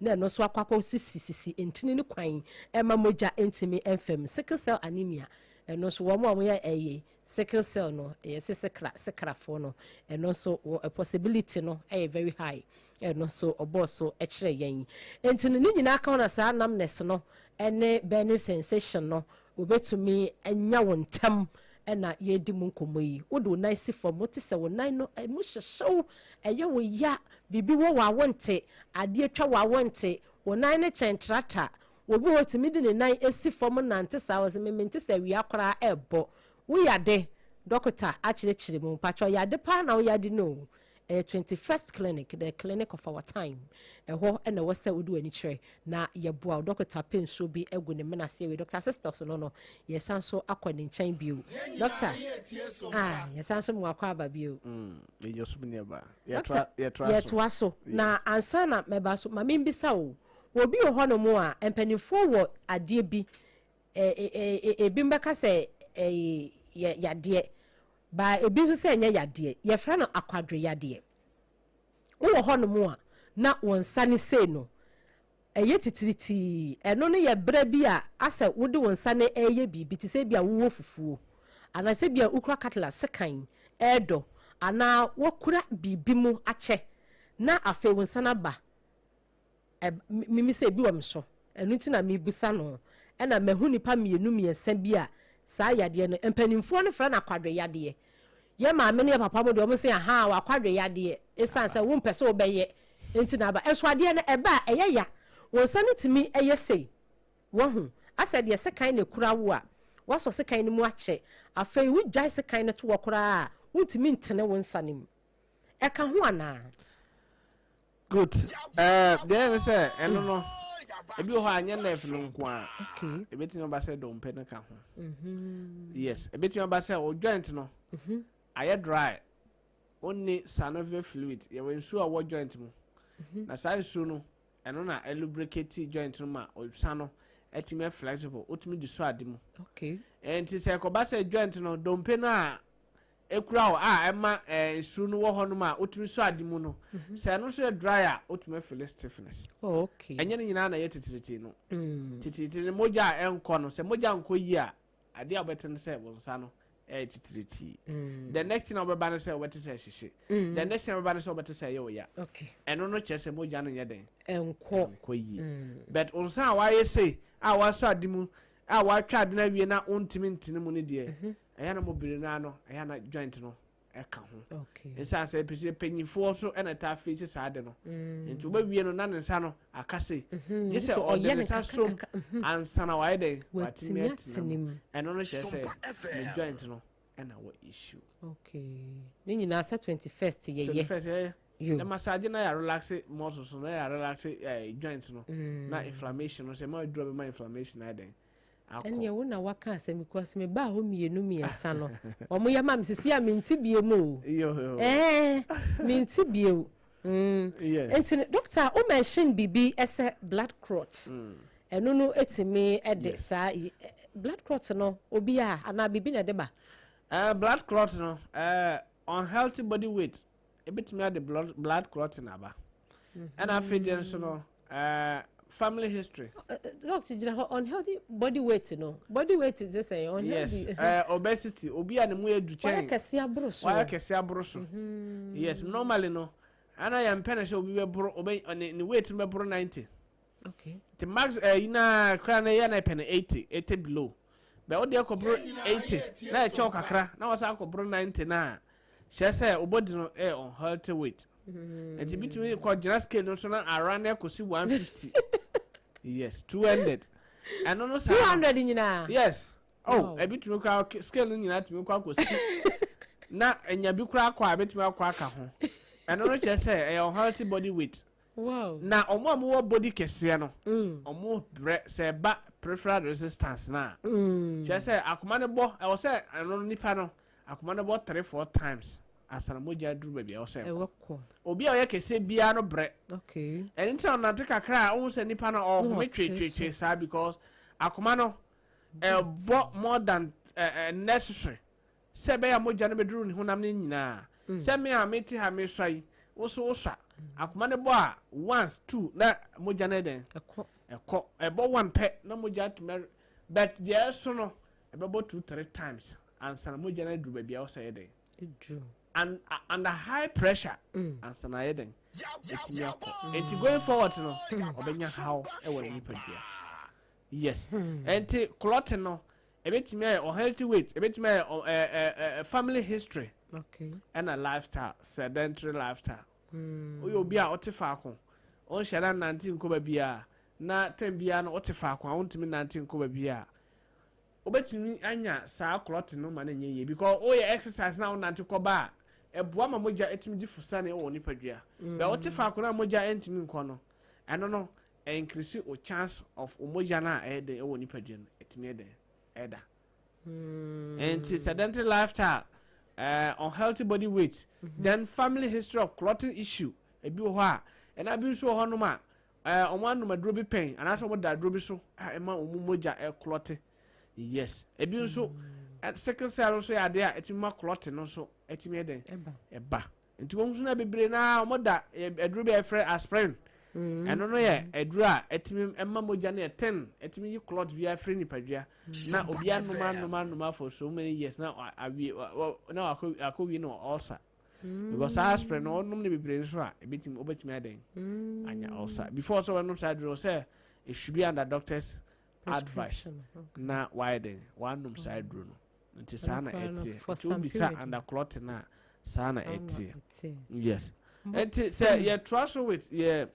na ɛno nso akɔ sisi sisi ntini no kwan ɛma mogya ntumi ɛmfam. Sickle cell anemia, ɛno nso wɔn a wɔyɛ ɛyɛ sickle cell no, ɛyɛ sɛ sikrafoɔ no, ɛno nso wɔ possibility no ɛyɛ very high. Ɛno nso ɔbɔɔ so ɛkyerɛ yɛn. Nti no ne nyinaa ka ho na saa numbness no ɛne burning sensation no wɔbɛtumi anya wɔn ntam. Ɛna yɛredi mu nkɔmmɔ yi, wode wo nan si fam, wote sɛ wo nan no ɛmu hyehyew, ɛyɛ wo ya, biribi wɔ wɔ awonte, adeɛ twa wɔ awonte, wo nan no kyɛn trata. Obi hɔ tumi de ne nan esi fam nante saa, wɔsɛ memente sɛ awia koraa ɛɛbɔ. Woyade, dɔkota akyerɛkyerɛ mu mpatwɛ yade paa na woyade no. Ɛyɛ 21st Clinic, the clinic of our time. Ɛhɔ ɛna ɛwɔ sɛ wode w'ani kyerɛ na yɛboa wo. Dɔkota pɛ nsuo bi agu ne mena ase awie. Dɔkta Sisters no, yɛsan so akɔ ne nkyɛn bio. Dɔkta, ah, yɛsan so mu akɔ aba bio. Yɛtoa so na ansa na mɛba so, ma membisa o, obi wɔ hɔnom a mpanimfoɔ wɔ adeɛ bi, ebi mbɛka sɛ ɛyɛ yadeɛ baa, ebi nso sɛ ɛnyɛ yadeɛ, yɛfrɛ no akwadwo yadeɛ. Wowɔ hɔnom a na wɔn nsa ne sei no ɛyɛ titiritii, ɛno no yɛ berɛ bi a asɛ wode wɔn nsa no ɛyɛ biribi te sɛ bi a wowɔ fufuo anaasɛ bi a wokura cutlass, sekan ɛɛdɔ, anaa wɔkura biribi mu akyɛ na afei wɔn nsa no aba. Mimi sɛ ebi wɔ me so, ɛno nti na mebusa no. Ɛna mahu nipa mmienu mmiɛnsa bi a saa yadeɛ no, mpanimfoɔ no frɛ no akwadwe yadeɛ. Yɛ maame ne yɛ papa mu deɛ, ɔmo sɛ aha wakwadwe yadeɛ, ɛsiane sɛ wompɛ sɛ wobɛyɛ nti na aba. Ɛso adeɛ no ɛba a, ɛyɛ ya, wɔn nsa no tumi ɛyɛ sei, wɔho asɛ deɛ sekan na ekura wo a wasɔ sekan no mu akyɛ. Afei wogyae sekan no to wɔ koraa a, wontumi ntene wo nsa no mu. Ɛka ho anaa? Good. Deɛ ne sɛ ɛno no, ebi wɔ hɔ a nyɛ nerve no nko a, ebetumi aba sɛ dompe no ka ho. Yes, ebetumi aba sɛ o joint no ayɛ dry, onni synovial fluid. Yɛwɔ nsuo a ɛwɔ joint mu na saa nsuo no Ɛno na ɛlubricate joint no ma ɔsa no ɛtumi yɛ flexible, wotumi de so ade mu. Nti sɛ ɛkɔba sɛ joint no, dompe no a ekura wo a ɛma nsuo no wɔ hɔnom a wotumi so ade mu no, sɛ ɛno nso yɛ dry a, wotumi feel stiffness. Ɛnyɛ ne nyinaa na ɛyɛ titiriti no. Titiriti no, mogya a ɛnkɔ no, sɛ mogya nkɔ yie a, adeɛ a wobɛte no sɛ wo nsa no ɛyɛ titiriti. The next thing a wobɛba no sɛ wobɛte sɛ ɛhyehye. The next thing a wobɛba no sɛ wobɛte sɛ ɛyɛ wo ya. Ɛno no kyerɛ sɛ mogya no nyɛ den. Ɛnkɔ. Ɛnkɔ yie. But wo nsa a wayɛ sei a wasɔ ade mu a watwa ade no awie na wontumi ntene mu no deɛ, ɛyɛ na mobere no ano, ɛyɛ na joint no ɛka ho. Nsa sɛ pɛ sɛ mpanyinfoɔ so ɛna ɛtaa face saa ade no. Nti wobɛwie no na ne nsa no aka sei, gye sɛ sɛ ɔde ɔyɛ ne ne nsa kakra som kakra. Ansa na wayɛ dɛn? Watumi watumi atene atena mu. mu. Ɛno no kyerɛ sɛ Sompa FM. ne joint no ɛna wɔ issue. Okay, ne nyinaa sɛ 21st yɛyɛ. 21st yɛyɛ. Yo. Na massage na yɛ relax muscles no, na yɛ relax joint no, na inflammation no sɛ ma aduro bɛma inflammation ayɛ dɛn? Akɔ. Ɛneɛ wo na waka asɛm kɔ asɛm baa hɔ mmienu mmiɛnsa no, ɔmo yɛ ma me sisi a mente bie mu o. Yo, yo. Mente bie o. Nti no, doctor, wo mention biribi ɛsɛ blood clot. Ɛno no etumi ɛde saa blood clot no, obi a anaa biribi na ɛde ba? Blood clot no, unhealthy body weight ebitumi ade blood clotting aba. Ɛna afei deɛ nso no, family history. Doctor, gyina hɔ. Unhealthy body weight no, body weight ti sɛ unhealthy? Yes, obesity, obi a ne mu yɛ du wɔyɛ kyɛn kɛse aboro so. Wayɛ kɛse aboro so, yes. Normally no, ɛna yɛn mpɛ no sɛ obi bɛboro obe ne weight no bɛboro 90. The max yi na kora no yɛ na ɛpɛ no 80, 80 below, bɛ wode akɔboro 80 na ɛkyɛw kakra na wɔsan akɔboro 90 na kyerɛ sɛ wo body no ɛyɛ unhealthy weight. Nti bitumi kɔ gyina scale no so na ara na ɛkɔsi 150, yes, 200, ɛno no saa two no. hundred nyinaa? Yes, oh. Ebi tumi kora scale no nyinaa tumi kɔ akɔsi na enya bi kora akɔ a ebetumi akɔ aka ho. Ɛno no kyerɛ sɛ ɛyɛ unhealthy body weight. Na ɔmo a wɔwɔ body kɛseɛ no, ɔmo brɛ sɛ ɛba peripheral resistance na kyerɛ sɛ akoma no bɔ, ɛwɔ sɛ ɛno no nipa no akoma no bɔ three, four times asana mogya duru baabi a ɛwɔ sɛ ɛkɔ. Ɛwɔ kɔ. Obi a ɔyɛ kɛseɛ biara no brɛ. Ɛno nti na ɔnante kakra a, ɔhu sɛ nipa no ɔhome Na ɔte so. twetwetwe saa, because akoma no ɛbɔ more than necessary sɛ ɛbɛyɛ a mogya no bɛduru ne honam no nyinaa. Sɛ me a mete ha mesua yi, wo so wosua, akoma no bɔ a once, two, na mogya no yɛ dɛn? Ɛkɔ. Ɛkɔ. Ɛbɔ one pɛ na mogya atumi but deɛ ɛso no ɛbɛbɔ two, three times ansa na mogya no aduru baabi a wɔsɛ yɛ dɛn? Eduru. And under high pressure ansa na ayɛ dɛn? Ɛtumi akɔ. Nti going forward no, ɔbɛnya haw ɛwɔ ne nipadua. Yes, nti clotting no ebɛtumi ayɛ unhealthy weight, ebɛtumi ayɛ ɔ- ɛ ɛ ɛ family history, ɛna lifestyle, sedentary lifestyle. Woyɛ obi a ɔte faako, ɔnhyɛ da nante nkɔ baabi a, na time biara no ɔte faako a ɔntumi nante nkɔ baabi a, wobɛtumi anya saa clotting no ma no nyɛ yie, because woyɛ exercise na wonante kɔ ba a, ɛboa ma mogya ɛtumi gye fosane wɔ nipadua. Bɛ wote faako na mogya ɛntumi nkɔ no, ɛno no increase o chance of o mogya no a ɛyɛ den ɛwɔ nipadua no ɛtumi yɛ den ɛda. Nti sedentary lifestyle, unhealthy body weight, then family history of clotting issue. Ebi wɔ hɔ a, ɛna bi nso wɔ hɔnom a ɔmo anom aduro bi pɛn anaasɛ ɔmo da aduro bi so a ɛma ɔmo mogya ɛclot. Yes, ebi nso sickle cell nso yɛ adeɛ a ɛtumi ma clotting no nso ɛtumi yɛ den. Ɛba. Ɛba. Nti wɔn nso na bebree naa wɔn da aduro bi a yɛfrɛ aspirin. Ɛno no yɛ aduro a ɛtumi ɛma mogya no yɛ thin, ɛtumi yi clot bi afiri nipadua na obi anom anom anom for so many years na awie na wakɔ akɔwie no ulcer, because saa aspirin no ɔnom no bebree nso a, ebitumi obetumi adan anya ulcer. Before sɛ wɔnom saa aduro no, sɛ it should be under doctor's advice. Prescription. Na wayɛ den wanom saa aduro no. Nti saa na Ɛno koraa no, ɛteɛ. for Nti some wobisa period. under clotting a, saa na Saa na ɛteɛ. ɛteɛ. Yes, nti sɛ yɛtoa so with yɛ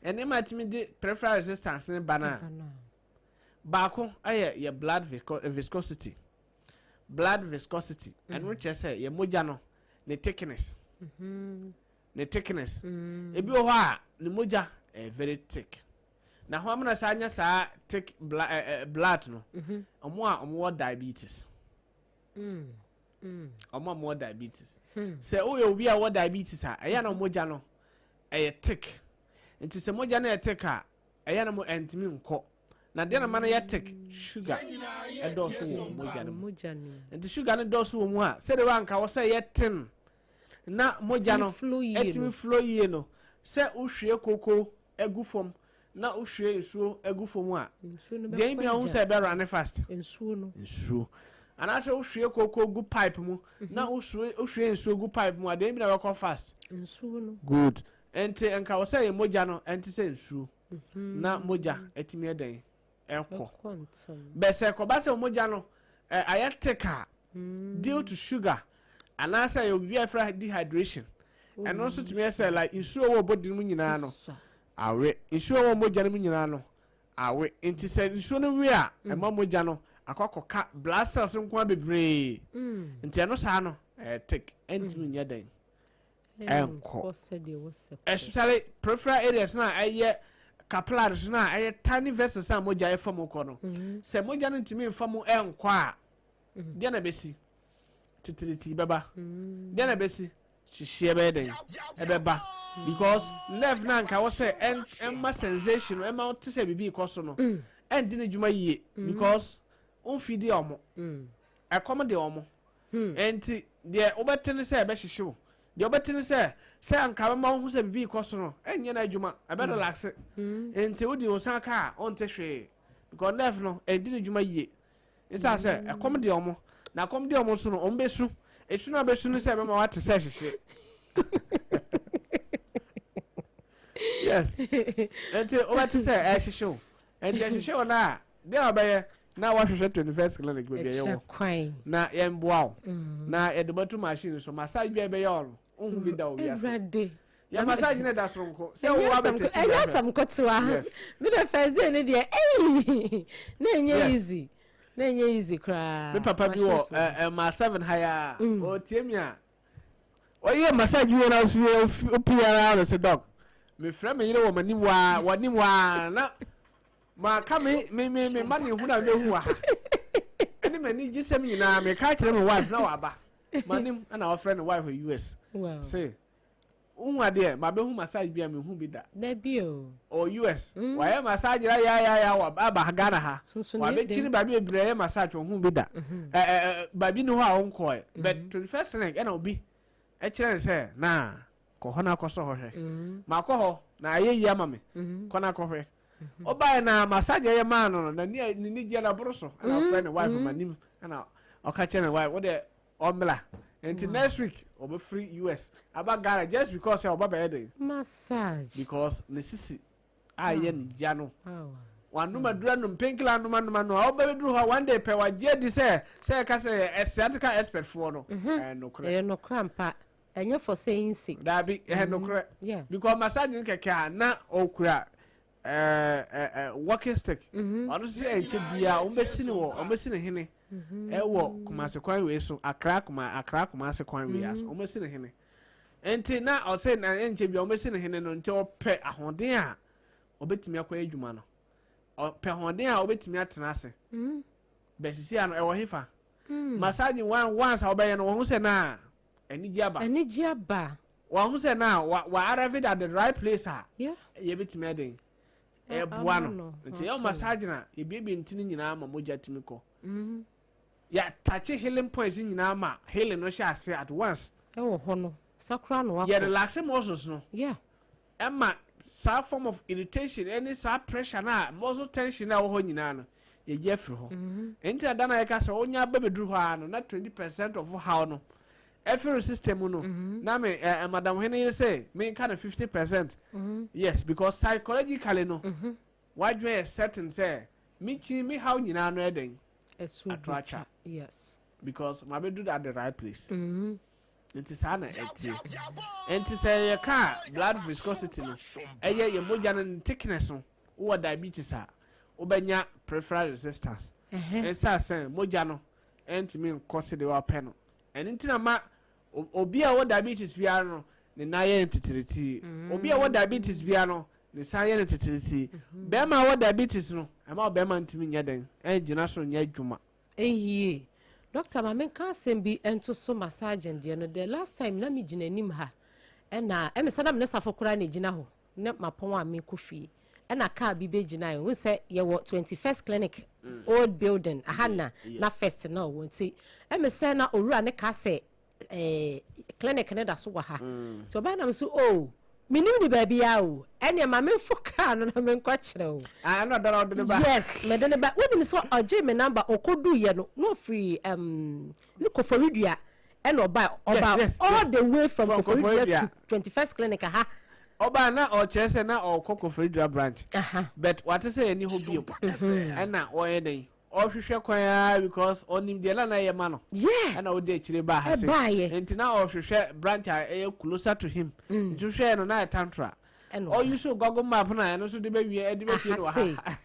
nneɛma a ɛtumi de peripheral resistance ne ba no a, Ɛba no a. Baako ɛyɛ yɛ blood viscosity. Blood viscosity, ɛno kyerɛ sɛ yɛ mogya no ne thickness. Ne thickness, ebi wɔ hɔ a ne mogya ɛyɛ very thick. Na hɔ amena saa anya saa thick blood no, ɔmo a ɔmo wɔ diabetes. Ɔmo a ɔmo wɔ diabetes, sɛ woyɛ obi a wɔ diabetes a, ɛyɛ na mogya no ɛyɛ thick. Nti sɛ mogya no yɛ thick a, ɛyɛ na mo ɛntumi nkɔ. Na deɛ na ma no yɛ thick, sugar ɛdɔɔso wɔ mogya no mu. Nti sugar no dɔɔso wɔ mu a, sɛdeɛ wanka wɔ sɛ ɛyɛ thin na mogya no ɛtumi flow yie no, sɛ wohwie koko agu fam na wohwie nsuo agu fam a, deɛ bi a wohu sɛ ɛbɛ run fast. Nsuo no. Nsuo. Anaasɛ wohwie koko gu pipe mu na wohwie nsuo gu pipe mu a, deɛ bi na bɛkɔ fast. Nsuo no. Good. Nti nka wɔ sɛ yɛ mogya no ɛnte sɛ nsuo na mogya ɛtumi ɛdɛn ɛkɔ. Bɛsɛ kɔba sɛ mogya no ayɛ thick a, due to sugar anaasɛ yɛ obi a yɛfrɛ dehydration, ɛno nso tumi yɛ sɛ like nsuo wɔ body no mu nyinaa no awe, nsuo wɔ mogya no mu nyinaa no awe. Nti sɛ nsuo no we a, ɛma mogya no akɔkɔka blood cells nko a bebree. Nti ɛno saa no ɛyɛ thick, ɛntumi nyɛ dɛn ɛnkɔ, especially peripheral areas na ɛyɛ capillaries na ɛyɛ tiny vessels a mogya ɛfa mu kɔ no. Sɛ mogya no ntumi nfa mu ɛnkɔ a, deɛ na ɛbɛsi, titiriti bɛba. Deɛ na ɛbɛsi, hyehyeɛ bɛyɛ dɛn ɛbɛba, because nerve na nka wɔ sɛ ɛnma sensation no, ɛma wote sɛ biribi kɔ so no, ɛndi ne dwuma yie because womfi di ɔmo, ɛkɔm de ɔmo. Nti deɛ wobɛte ne sɛ ɛbɛhyehye wo, deɛ wobɛte ne sɛ anka bɛma wo ho sɛ biribi kɔ so no, ɛnyɛ no adwuma, ɛbɛ relax. Nti wode wo nsa ka a, ɔnte hwee because nerve no ɛndi ne dwuma yie nsa sɛ ɛkɔm de ɔmo. Na ɛkɔm de ɔmo so no, ɔmo bɛsu. Esu no a bɛsu no sɛ ɛbɛma wate sɛ hyehye. Yes, nti wobɛte sɛ ɛhyehye wo. Nti ɛhyehye wo no a, deɛ a wɔbɛyɛ na wɔahwehwɛ 21st Clinic baabi a yɛwɔ na yɛmboa wo na yɛde bɛto machine so. Massage bi a yɛbɛyɛ wɔ no, wohu bi da wɔ wiase. Yɛ massage no da soronko sɛ wo abɛtɛsi. Ɛnyɛ asɛm ketewa. Mi de, first day ne deɛ, ɛyi na ɛnyɛ easy, na ɛnyɛ easy koraa. Me papa bi wɔ ɛ ma 7 ha ya, ɔtie mi a, ɔyɛ massage wɔ na so opi ara no sɛ, "Doc, mefrɛ me yere wɔ m'anim waa, w'anim waa na maka me ma ne hu na mehu wɔ ha ɛne m'ani gye sɛm nyinaa. Meka kyerɛ me wife na waba m'anim." Ɛna ɔfrɛ ne wife wɔ US se, "Wohu adeɛ, mabɛhu massage bi a mehu bi da." Dabi o. Ɔ US wayɛ massage na yayaya, aba Ghana ha, wabɛkyiri baabi bebree ɛyɛ massage, ɔhu bi da. Ɛ ɛ baabi ni hɔ a ɔnkɔɛ, but 21st Clinic ɛna obi ɛkyerɛ ne sɛ na kɔ hɔ na akɔsɔ hɔ hwɛ. Makɔ hɔ na ayɛ yie ama me. Kɔ na akɔhwɛ. Ɔbaeɛ na massage ɛyɛ maa no, n'ani ne ni gye na boro so. Ɛna ɔfrɛ ne wife ma nim, ɛna ɔka kyerɛ ne wife wode ɔmmla. Nti next week ɔbɛfiri US aba Ghana just because sɛ ɔba bɛyɛ den massage, because ne sisi a ɛyɛ ne gya no, wanum adura, num painkiller, anum anum anum a, ɔbɛ bɛduru hɔ one day pɛ, wagye adi sɛ ɛka sɛ yɛ sciatica expert foɔ no, ɛyɛ nokorɛ. Ɛyɛ nokorɛ ampa, ɛnyɛ for saying sake. Daabi, ɛyɛ nokorɛ because massage no kɛkɛ a, na ɔkura ɛɛ ɛɛ walking stick. Ɔno nso sɛ ɛnkyɛ bia wɔn bɛsi ne wɔ, wɔn bɛsi ne hene ɛwɔ Kumase kwan wei so, Akra Kuma, Akra Kumase kwan wei aso, wɔn bɛsi ne hene. Nti na ɔsɛ na ɛnkyɛ bia wɔn bɛsi ne hene no. Nti ɔpɛ ahoɔden a ɔbɛtumi akɔyɛ adwuma no, ɔpɛ ahoɔden a ɔbɛtumi atena ase bɛsisi ano. Ɛwɔ hefa massage one once a ɔbɛyɛ no, wɔn ho sɛ na anigye aba. Anigye aba. Wɔn ho sɛ na wa arrive at the right place a yɛbɛtumi ɛden ɛboa no. Nti yɛ massage na yɛbiebie ntini nyinaa ma mogya tumi kɔ, yɛ touch healing points nyinaa ma healing no hyɛ ase at once. Ɛwɔ hɔ no sakora no wakɔ. Yɛ relax muscles no ɛma saa form of irritation ɛne saa pressure na muscle tension na ɛwɔ hɔ nyinaa no, yɛyi afiri hɔ. Nti ada na yɛka sɛ wonya ba bɛduru hɔ a no, na 20% of how no ɛfiri system mu no, na me madam hene yere sɛ menka no 50%. Yes, because psychologically no, wadwene yɛ certain sɛ mekyi me haw nyinaa no ɛdɛn ato atwa because mabɛduru at the right place. Nti saa na ɛtie. Nti sɛ yɛka blood viscosity no, ɛyɛ yɛ mogya no ne thickness no. Wowɔ diabetes a, wobɛnya peripheral resistance ɛnsa sɛ mogya no ɛntumi nkɔ sɛdeɛ wapɛ no. Ɛno nti na ma obi a ɔwɔ diabetes biara no, ne nan yɛ no titiritii. Obi a ɔwɔ diabetes biara no, ne nsa yɛ no titiritii. Bɛrima a ɔwɔ diabetes no, ɛma ɔbɛrima ntumi nyɛ den ɛngyina so nyɛ adwuma. Ɛyie, Doctor, ma menka asɛm bi nto so. Massaging deɛ no, the last time na megyina anim ha, ɛna ɛme sɛ na mene Safo koraa na ɛgyina hɔ. Ne mapɔn a mekɔ fie ɛna car bi bɛgyina. Yɛ wohu sɛ yɛwɔ 21st Clinic old building aha na first na ɔwɔ, nti ɛme sɛ na owura ne ka sɛ clinic ne da so wɔ ha. Nti ɔbaa nam so, "O, menim ne baabi a o, ɛneɛ ma memfo car no na menkɔ kyerɛ o." Ah, ɛna ɔda na ɔde ne ba. Yes, mede ne ba. Wonim sɛ ɔgye me number, ɔkɔduyɛ no na ɔfiri Koforidua ɛna ɔba all the way from From Koforidua Koforidua. to 21st Clinic aha. Ɔbaa na ɔkyerɛ sɛ na ɔkɔ Koforidua branch but wate sɛ yɛni hɔ bio, ɛna ɔyɛ dɛn, ɔhwehwɛ kwan ara because ɔnim deɛ na ɛyɛ ma no. Ɛna ɔde akyire baa ha se Ɛbaayɛ. nti na ɔhwehwɛ branch a ɛyɛ closer to him, nti hwehwɛ no na ɛtantra. Ɛna ɔba. Ɔyi so Google Map na ɛno nso de bɛwie, ɛde bɛpie no wɔ Aha sei. ha.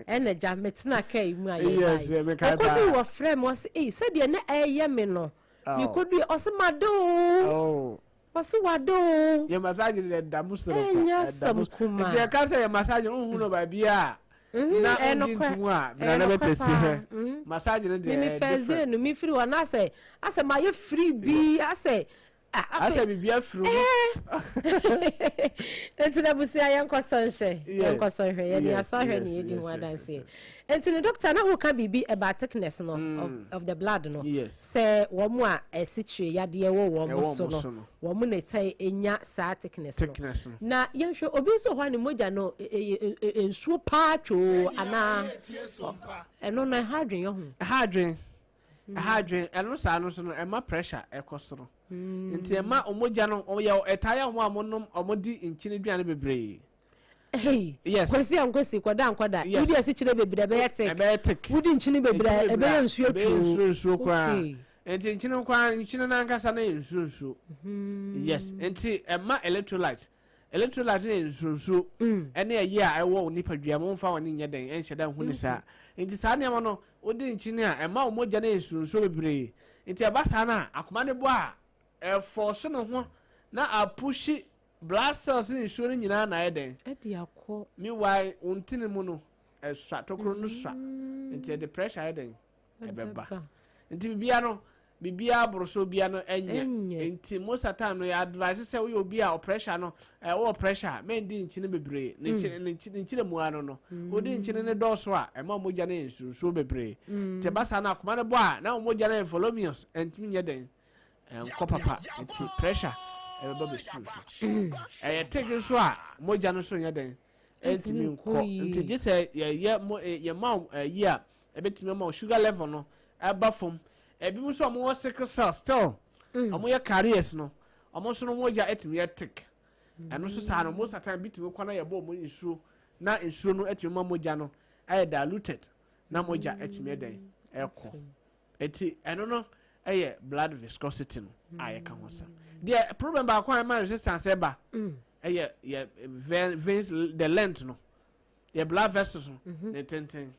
Ɛna gya metena kaa yi mu a Yes, yeah, yɛbaeɛ. mekae Ɔkɔduu paa. wɔfrɛ me, ɔse, "Ei, sɛdeɛ na ɛyɛ me no." Mekɔduu, ɔse, "Made o." Ɔse, "Wade o." Yɛ massage de da mu soro. Ɛnyɛ Ɛda mu. asɛm kumaa. Nti yɛka sɛ yɛ massage no, wohu no baabi a na ɛyɛ wogye nokorɛ. ntom a Ɛyɛ bra na nokorɛ bɛtest paa. hwɛ. Massage no deɛ, Mimi ɛyɛ first day different. no, mefiri hɔ na asɛ mayɛ free bi, asɛ asɛ biribi afiri ho. Nti na busua, yɛnkɔ sɔ nhwɛ. Yɛnkɔ sɔ nhwɛ, yɛde asɔ ahwɛ ne yɛdi ho adanseɛ. Nti no, doctor, na woka biribi about thickness no of the blood no. Sɛ wɔn a ɛsikyire yadeɛ wɔ wɔn Ɛwɔ so wɔn no so no. wɔn na ɛtɛ enya saa thickness no. Thickness no. Na yɛnhwɛ, obi nso wɔ hɔ a ne mogya no nsuo paa twoo anaa ɛno no ɛha adwene yɛ ho? Ɛha adwen, ɛha adwen. Ɛno saa no so no, ɛma pressure ɛkɔ soro, nti ɛma ɔmogya no ɔyɛ ɛtaa yɛ ɔmo a ɔmo nom, ɔmo di nkyene aduane bebree. Hey, Yes. Kwasi a nkwasi kɔda nkɔda. Yes. Wodi asikyire bebree, ɛbɛyɛ thick. Ɛbɛyɛ thick. Wodi nkyene bebree, Nkyene bebree ɛbɛyɛ a, nsuo ɛbɛyɛ twoo. nsuo nsuo koraa. Nti nkyene koraa, nkyene n'ankasa no yɛ nsuo nsuo. Yes, nti ɛma electrolyte no yɛ nsuo nsuo. Ɛne ɛyi a ɛwɔ wo nipadua mu, mfa wɔn nyɛ dɛn ɛnhyɛ dɛ nhu ne saa. Nti saa nneɛma no, wodi nkyene a, ɛma wo mogya no yɛ nsuo nsuo bebree. Nti ɛba saa no a, akoma no bɔ a, ɛfɔɔso ne ho na apush blood cells ne nsuo no nyinaa na ayɛ dɛn? Ɛde akɔ. Meanwhile, wo ntini mu no ɛsua, tokuro no sua, nti ɛde pressure ayɛ dɛn, ɛbɛba. Nti bibia no, bibia aboro so bia no ɛnyɛ. Ɛnyɛ. Nti most of the time no, yɛ advice sɛ woyɛ obi a ɔpressure no wɔwɔ pressure a, mɛndi nkyene bebree. Ne nkyene ne nkyene nkyene mu ano no, wodi nkyene ne dɔɔso a, ɛma mogya no yɛ nsuonsuo bebree. Nti ɛba saa no, akoma no bɔ a, na mogya no yɛ voluminous, ɛntumi nyɛ dɛn, ɛnkɔ papa, nti pressure ɛbɛba bɛsuru so. Ɛyɛ thick nso a, mogya no so nyɛ dɛn, ɛntumi nkɔ. Nti gye sɛ yɛyɛ mo yɛma wo ɛyi a ɛbɛtumi ama wo sugar level no ɛba fam. Ebi nso a wɔwɔ sickle cell still, wɔn yɛ carriers no, wɔn nso no mogya ɛtumi yɛ thick. Ɛno nso saa no, most of the time bi tumi kɔ na yɛbɔ wɔn nsuo, na nsuo no ɛtumi ma mogya no ɛyɛ diluted, na mogya ɛtumi yɛ dɛn, ɛkɔ. Eti ɛno no ɛyɛ blood viscosity no a yɛka ho asɛm. Deɛ problem baako a ɛma resistance ɛba ɛyɛ yɛ veins, the length no, yɛ blood vessels no ne tenten.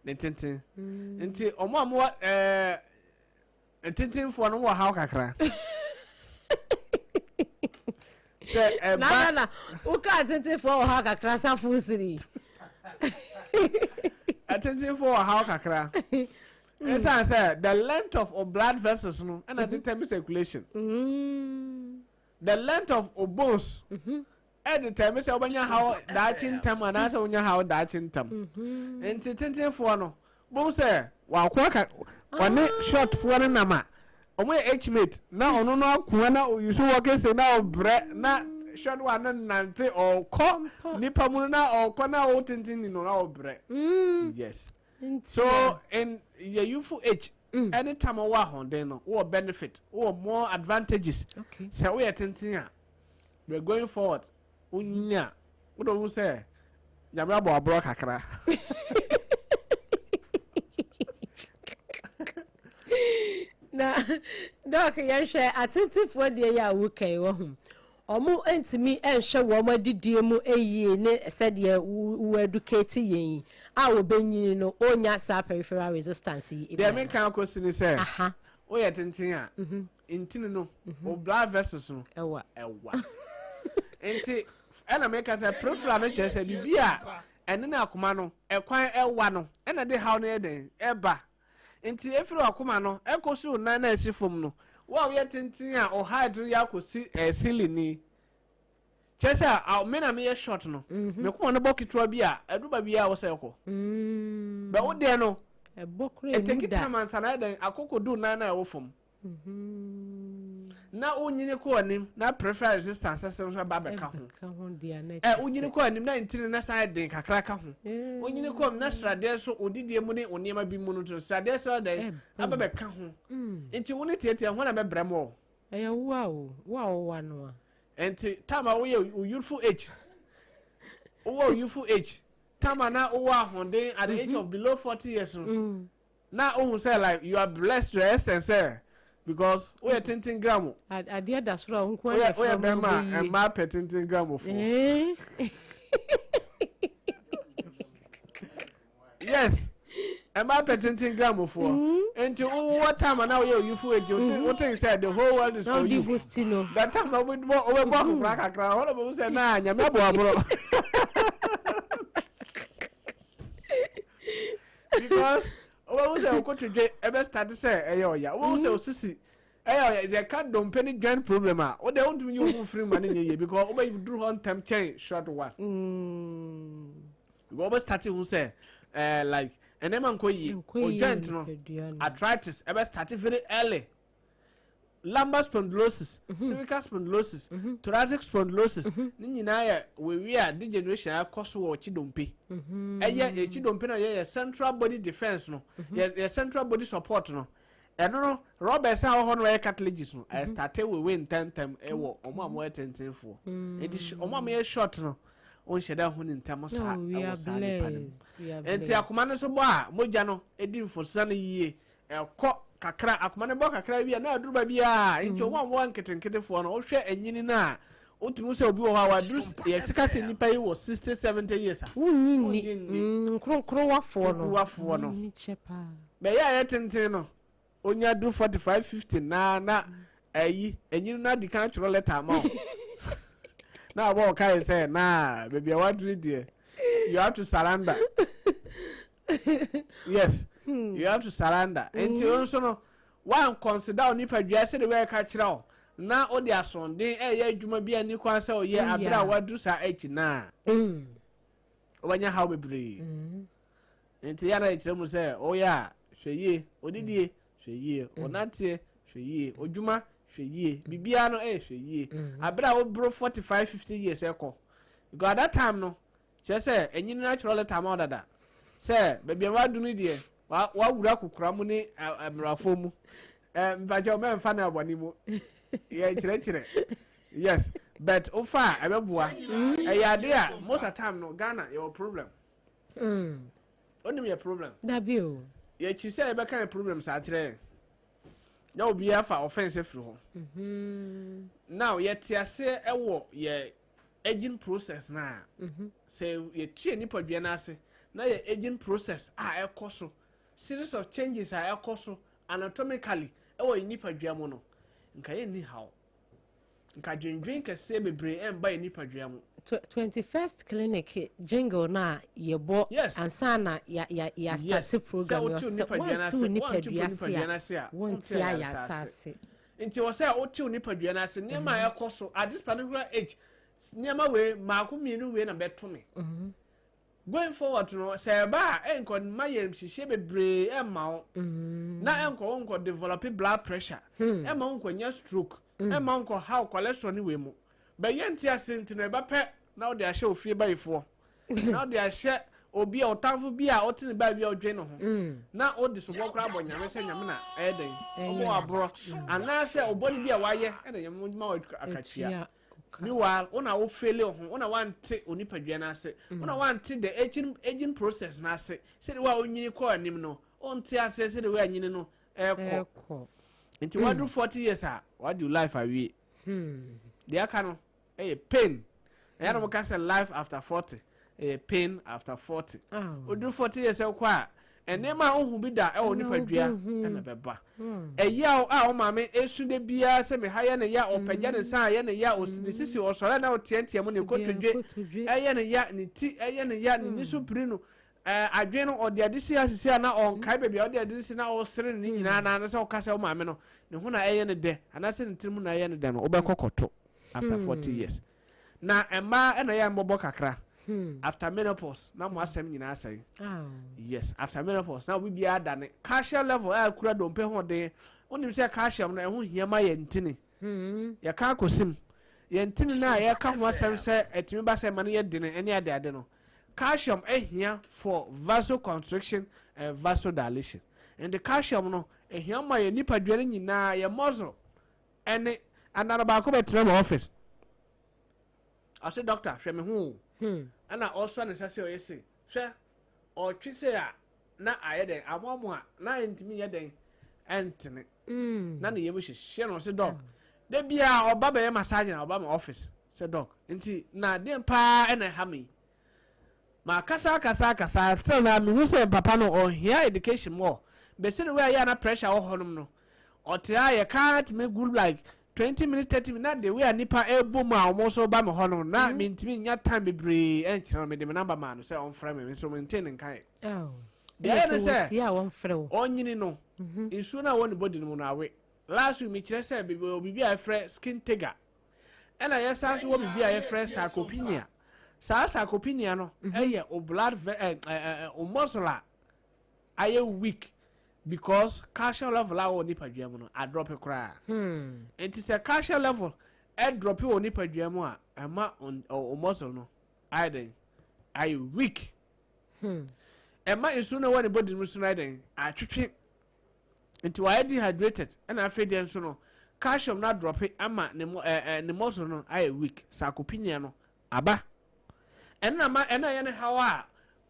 Ne tenten. Nti ɔmo a mowɔ ntentenfoɔ no wɔ haw kakra sɛ ɛba. Na na woka atentenfoɔ wɔ ha kakra, safo siri. Atentenfoɔ wɔ haw kakra ɛsiane sɛ the length of o blood vessels no ɛna determine circulation. The length of o bones ɛ determine sɛ wobɛnya haw daakye ntam anaasɛ wonya haw daakye ntam. Nti tentenfoɔ no bohu sɛ wakoa ka ɔne shortfoɔ no nam a ɔmo yɛ age mate, na ɔno no akoa na oyi so wɔ kese na ɔbrɛ, na short one no nante ɔkɔ nipa mu no na ɔkɔ, na ɔwɔ tenten ni no na ɔbrɛ. Yes, so in your youthful age, anytime ɔwɔ ahoɔden no, wowɔ benefit, wowɔ more advantages. Sɛ woyɛ tenten a, we going forward, wonya wode wo sɛ Nyame abɔ aborɔ kakra. Na doc, yɛhwɛ atentefoɔ deɛ yɛ a wokai wɔ ho, ɔmo ntumi nhwɛ wɔn adidie mu yie ne sɛdeɛ wo educate yɛn yi a, wɔbɛnyini no ɔnya saa peripheral resistance yi. Deɛ meka akɔsi ne sɛ woyɛ tenten a, ntini no, wo blood vessels no ɛwa. Ɛwa. Nti ɛna meka sɛ peripheral no kyerɛ sɛ biribi a ɛne ne akoma no ɛkwan ɛwa no ɛna de haw no yɛ den ɛba. Nti efiri akoma no ɛkɔsi wo nan na ɛsi fam no, wo a woyɛ tenten a, o height no yɛ akɔsi ceiling ni. Kyerɛ sɛ me na meyɛ short no, me koma no bɔ ketewa bi a, ɛduru baabi a wɔ sɛ ɛkɔ. Bɛ wo deɛ no, Ɛbɔ koraa emu ɛtake da. time ansa na ayɛ dɛn akɔkɔdu nan no a ɛwɔ fam. Na wonyini kɔ anim na peripheral resistance ɛsɛ nso ɛba abɛka ho. Ɛbɛka ho deɛ na Ɛ ɛkyɛ wonyini sɛ. kɔ anim na ntini na san yɛ den kakra ka ho. Wonyini kɔ anim na sradeɛ nso odidie mu ne nneɛma bi mu no nso sradeɛ sɛ dɛn Ɛba aba mu. bɛka ho. Nti wo ne tietie ho na bɛbrɛ mu o. Ɛyɛ wo a o, wo a wɔwa no a. Nti time a woyɛ wo youthful age, wowɔ wo youthful age, time a na wowɔ ahoɔden at the age of below 40 years no, na wohu sɛ like you are blessed to the extent sɛ because woyɛ tenten gram o. Adeɛ da soro a wo nko ara Woyɛ na woyɛ ɛfra mu bɛrima a wobɛyie. mmaa pɛ tenten gram foɔ. Yes, mmaa pɛ tenten gram foɔ. Nti wowɔ time a na woyɛ youthful age, wote sɛ the whole world is Na for wode you. boost no. That time a wobɛbɔ akokora kakra hɔ na bɛhu sɛ na Nyame abɔ aborɔ because wobɛhu sɛ wokotodwe ɛbɛ start sɛ ɛyɛ ɔya, wobɛhu sɛ osisi ɛyɛ ɔya. Sɛ ɛka dompe ne joint problem a, wode wontumi yi wo ho mfiri ma no nyɛ yie because wobɛduru hɔ ntɛm kyɛn short one because wobɛ start hu sɛ like ɛnɛma nkɔ yie. Nkɔ O yie joint no nipadua no. Arthritis ɛbɛ start very early, lumbar spondylosis, cervical spondylosis, thoracic spondylosis ne nyinaa yɛ wewi a degeneration akɔ so wɔ ɔkyi dompe. Ɛyɛ ekyi dompe no yɛ central body defence no, yɛ central body support no. Ɛno no rubbers a ɛwɔ hɔ no ɛyɛ cartilages no, ɛyɛ start wewe ntɛntɛm ɛwɔ ɔmo a wɔyɛ tentenfoɔ. Eti ɔmo a wɔyɛ short no, ɔnhyɛ dɛ ho ne ntɛm saa No, we ɛwɔ are saa nipa no mu. blessed. We are Nti blessed. akoma no nso bɔ a, mogya no edi mfosisa no yie, ɛkɔ kakra. Akoma no bɔ kakra bi a na aduru baabi a, nti wɔn a wɔwɔ nketenketefoɔ no, wohwɛ anyini no a, wotumi sɛ obi wɔ hɔ a waduru yɛ sika sɛ nipa yi wɔ 60, 70 years a Wonnyi wonnye nni. nni. Nkronkronwafoɔ no. Nkronkronwafoɔ no. Wonnyi kyɛ paa. Bɛyɛ a yɛ tenten no, onya duru 45, 50 na ɛyi enyini no adi kan twerɛ letter ama wo na abɔ ɔka yi sɛ na baabi a waduru deɛ, you have to surrender. Yes, you have to surrender. Nti o nso no wan consider wo nipadua sɛde wɔyɛ kyerɛ wo na wode asoɔden ɛyɛ adwuma bi a ni kwan sɛ ɔyɛ Woyɛ abere a a. waduru saa akyi naa wobɛnya haw bebree. Nti yɛn na yɛkyerɛ mu sɛ ɔyɛ a, hwɛ yie, odidie hwɛ yie, ɔnanteɛ hwɛ yie, odwuma hwɛ yie, biribiara no ɛyɛ hwɛ yie abere a woboro 45, 50 years ɛkɔ, because at that time no kyerɛ sɛ ɛnyini no atwerɛ letter ama wo dada sɛ baabi a wadu no deɛ wawura kokora mu ne mmarafoɔ mu. Mpakyɛw, mɛmfa no abɔne mu, yɛkyerɛkyerɛ. Yes, but wofa a ɛbɛboa. Ɛyɛ ade a most of the time no, Ghana yɛwɔ problem. Onim yɛ problem? Dabi o. Yɛkyi sɛ yɛbɛka yɛ problem saa kyerɛ yɛn na obiara fa offence afiri hɔ. Now yɛte aseɛ ɛwɔ yɛ aging process na sɛ yɛtu yɛ nipadua no ase na yɛ aging process a ɛkɔ so, series of changes a ɛkɔ so anatomically ɛwɔ yɛ nipadua mu no, nka yɛnni haw, nka dwendwen kɛseɛ bebree ɛmba yɛ nipadua mu. 21st Clinic jingle na yɛbɔ ansa na ya ya ya start program sɛ wote yɛ sɛ nipadua no ase, wɔnte wɔnte nipadua ase nipadua no a ase a, wɔnte wonte ayɛ ayaresa asase. Nti wɔ sɛ wotew nipadua no ase, nneɛma a ɛkɔ so at this particular age, nneɛma wei maako mmienu wei na bɛto me going forward no, sɛ ɛba a, ɛnkɔ ma yɛ nhyehyɛ bebree ɛmma wo na ɛnkɔ wo nkɔ develop blood pressure, ɛma wo nkɔ nya stroke, ɛma wo nkɔ haw cholesterol ne wei mu. Bɛyɛ nte ase nti na ɛbɛpɛ na wode ahyɛ ofie bayifoɔ na wode ahyɛ obi a ɔtamfo bi a ɔte ne baa bi a ɔdwe ne ho na wode sobɔ koraa bɔ Nyame sɛ Nyame na ɛyɛ dɛn ɔbɔ wɔ aborɔ anaasɛ ɔbɔne bi a wayɛ ɛna Nyame ma wɔ akatua. Etua. Meanwhile, wona wo fail wo ho, wona wante onipadua no ase, wona wante the aging process no ase, sɛde wo a wonyini kɔ anim no, wonte aseɛ sɛde wo anyini no ɛkɔ. Ɛkɔ. Nti waduru 40 years a, wadi wo life awie. Deɛ aka no ɛyɛ pain. Ɛyɛ na moka sɛ life after 40 ɛyɛ pain after 40. Oh. Woduru 40 years ɛkɔ a, nneɛma a wohu bi da ɛwɔ Ɛna nipadua wobɛhu. ɛna bɛba. Ɛyaw a wo maame esu de biara sɛ meha yɛ ne ya, ɔpagya ne nsa a yɛ ne ya, ne sisi ɔsɔre na ɔteɛteɛ mu, ne kotodwe kotodwe. Ɛyɛ ne ya, ne ti ɛyɛ ne ya, ne ni so piri no, adwene no ɔde ade si asisi a na ɔnkae baabi a ɔde ade si na ɔsere ne nyinaa na sɛ ɔka sɛ wo maame no ne ho na ɛyɛ ne dɛ anaasɛ ne tirim na ɛyɛ ne dɛ no, wobɛkɔ kɔto after 40 years. Na mmaa ɛna yɛ mbɔbɔ kakra. After menopause na mo asɛm nyinaa asɛe. Yes, after menopause na obi biara dane. Calcium level a ɛkura dompe ho den. Wonim sɛ calcium no ɛho hia ma yɛn ntini. Yɛka akɔsim. Yɛn ntini no a yɛka ho asɛm sɛ ɛtumi ba sɛ ɛma no yɛ dene ne adeade no, calcium hia for vasoconstriction and vasodilation. Nti calcium no ɛhia ma yɛn nipadua no nyinaa, yɛn muscle ɛne anana baako bɛtena ma office. Ɔse doctor hwɛ me ho o. Ɛna ɔsɔ ne nsa sɛ ɔyɛ se hwɛ ɔtwe sɛ a na ayɛ dɛn amoamoa na ɛntumi nyɛ dɛn ɛntene. Na ne yam hyehyɛ no ɔse doc da biara ɔba bɛyɛ massage na ɔba ma office sɛ doc nti na deɛn paa ɛna ɛha me yi. Ma kasa akasa akasa still na mehu sɛ papa no ɔhia education more bɛsi no wei a yɛ na pressure wɔ hɔnom no ɔte a yɛka tumi gu like 20 minutes, 30 minutes, na the way a nipa ɛbɔ mu a wɔn nso ba me hɔ no na mentumi nya time bebree ɛnkyerɛ no. Mede me number maa no sɛ ɔmfrɛ me, nso mente ne nka yɛ. Deɛ ɛyɛ ne sɛ ɔnyini no, nsuo no a wɔ ne body no mu no awe. Last week mekyerɛ sɛ biribi a yɛfrɛ skin turgor, ɛna yɛsan so wɔ biribi a yɛfrɛ sarcopenia. Saa sarcopenia no ɛyɛ o blood ɛ ɛ o muscle a ayɛ weak because calcium level a wɔ nipadua mu no adrop koraa. Nti sɛ calcium level ɛdrop wɔ nipadua mu a, ɛma o muscle no ayɛ dɛn? Ayɛ weak. Ɛma nsuo no a ɛwɔ ne body mu so no ayɛ dɛn? Atwetwe. Nti wayɛ dehydrated. Ɛna afei deɛ nso no calcium no adrop ama ne mo ɛɛ ɛ ne muscle no ayɛ weak. Sarcopenia no aba. Ɛna ma ɛna yɛ ne haw a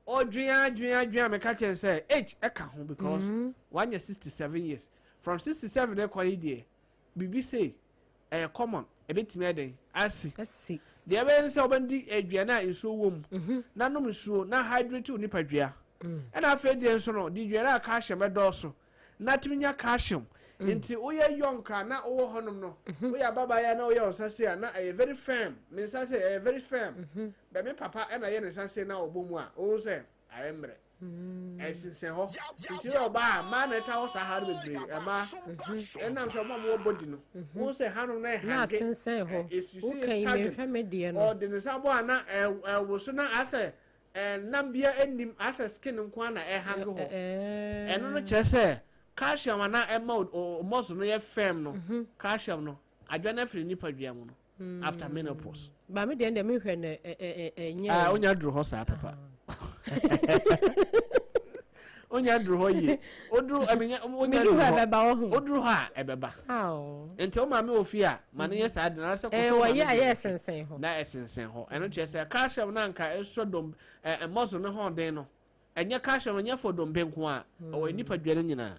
ɔdwen adwen adwen a meka kyɛn sɛ age ɛka ho because wanya 67 years. From 67 ɛkɔ yi deɛ, biribi sei ɛyɛ common, ebetumi ayɛ dɛn asi. Asi. Deɛ ɛbɛyɛ ne sɛ wobɛdi aduane a nsuo wɔ mu na nom nsuo na hydrate wo nipadua. Ɛna afei deɛ nso no di aduane a calcium ɛdɔɔso na tumi nya calcium. Nti woyɛ young a na wowɔ hɔnom no, woyɛ ababaayewa na woyɛ wo nsa sei a na ɛyɛ very firm. Me nsa sei ɛyɛ very firm bɛ me papa ɛna yɛ ne nsa sei na ɔbɔ mu a, wohu sɛ ayɛ mmerɛ, ɛsensɛn hɔ. Nti yɛ ɔbaa a, mmaa na ɛta hɔ saa ha no bebree. Mmaa ɛnam sɛ ɔmo a wɔwɔ body no, wohu sɛ hanom na na ɛhange asensɛn hɔ. Esi woka yi mehwɛ me deɛ no. Ɔde ne nsa bɔ a na ɛwo so na asɛ ɛnam bia anim asɛ skin nko ara na ɛhange hɔ. Ɛno no kyerɛ sɛ calcium a na ɛma o muscle no yɛ firm no, calcium no adwa no afiri nipadua mu no after menopause. Ba me deɛ mehwɛ no ɛnyɛ. Ah, onya duru hɔ saa papa, onya duru hɔ yie, oduru ɛmi onya medu duru hɔ hɔ. ɛbɛba wɔ ho. Oduru hɔ a ɛbɛba. Nti o maame wɔ fie a ma ne yɛ saa de na sɛ ɛɛ kɔsɔ wɔyɛ maame a deɛ yɛ no. sensɛn hɔ. Na ɛsensɛn hɔ, ɛno kyerɛ sɛ calcium na nka ɛsɔ dom muscle no ho den no, ɛnyɛ calcium ɛnyɛ fɔ dompe nko a ɛwɔ nipadua no nyinaa,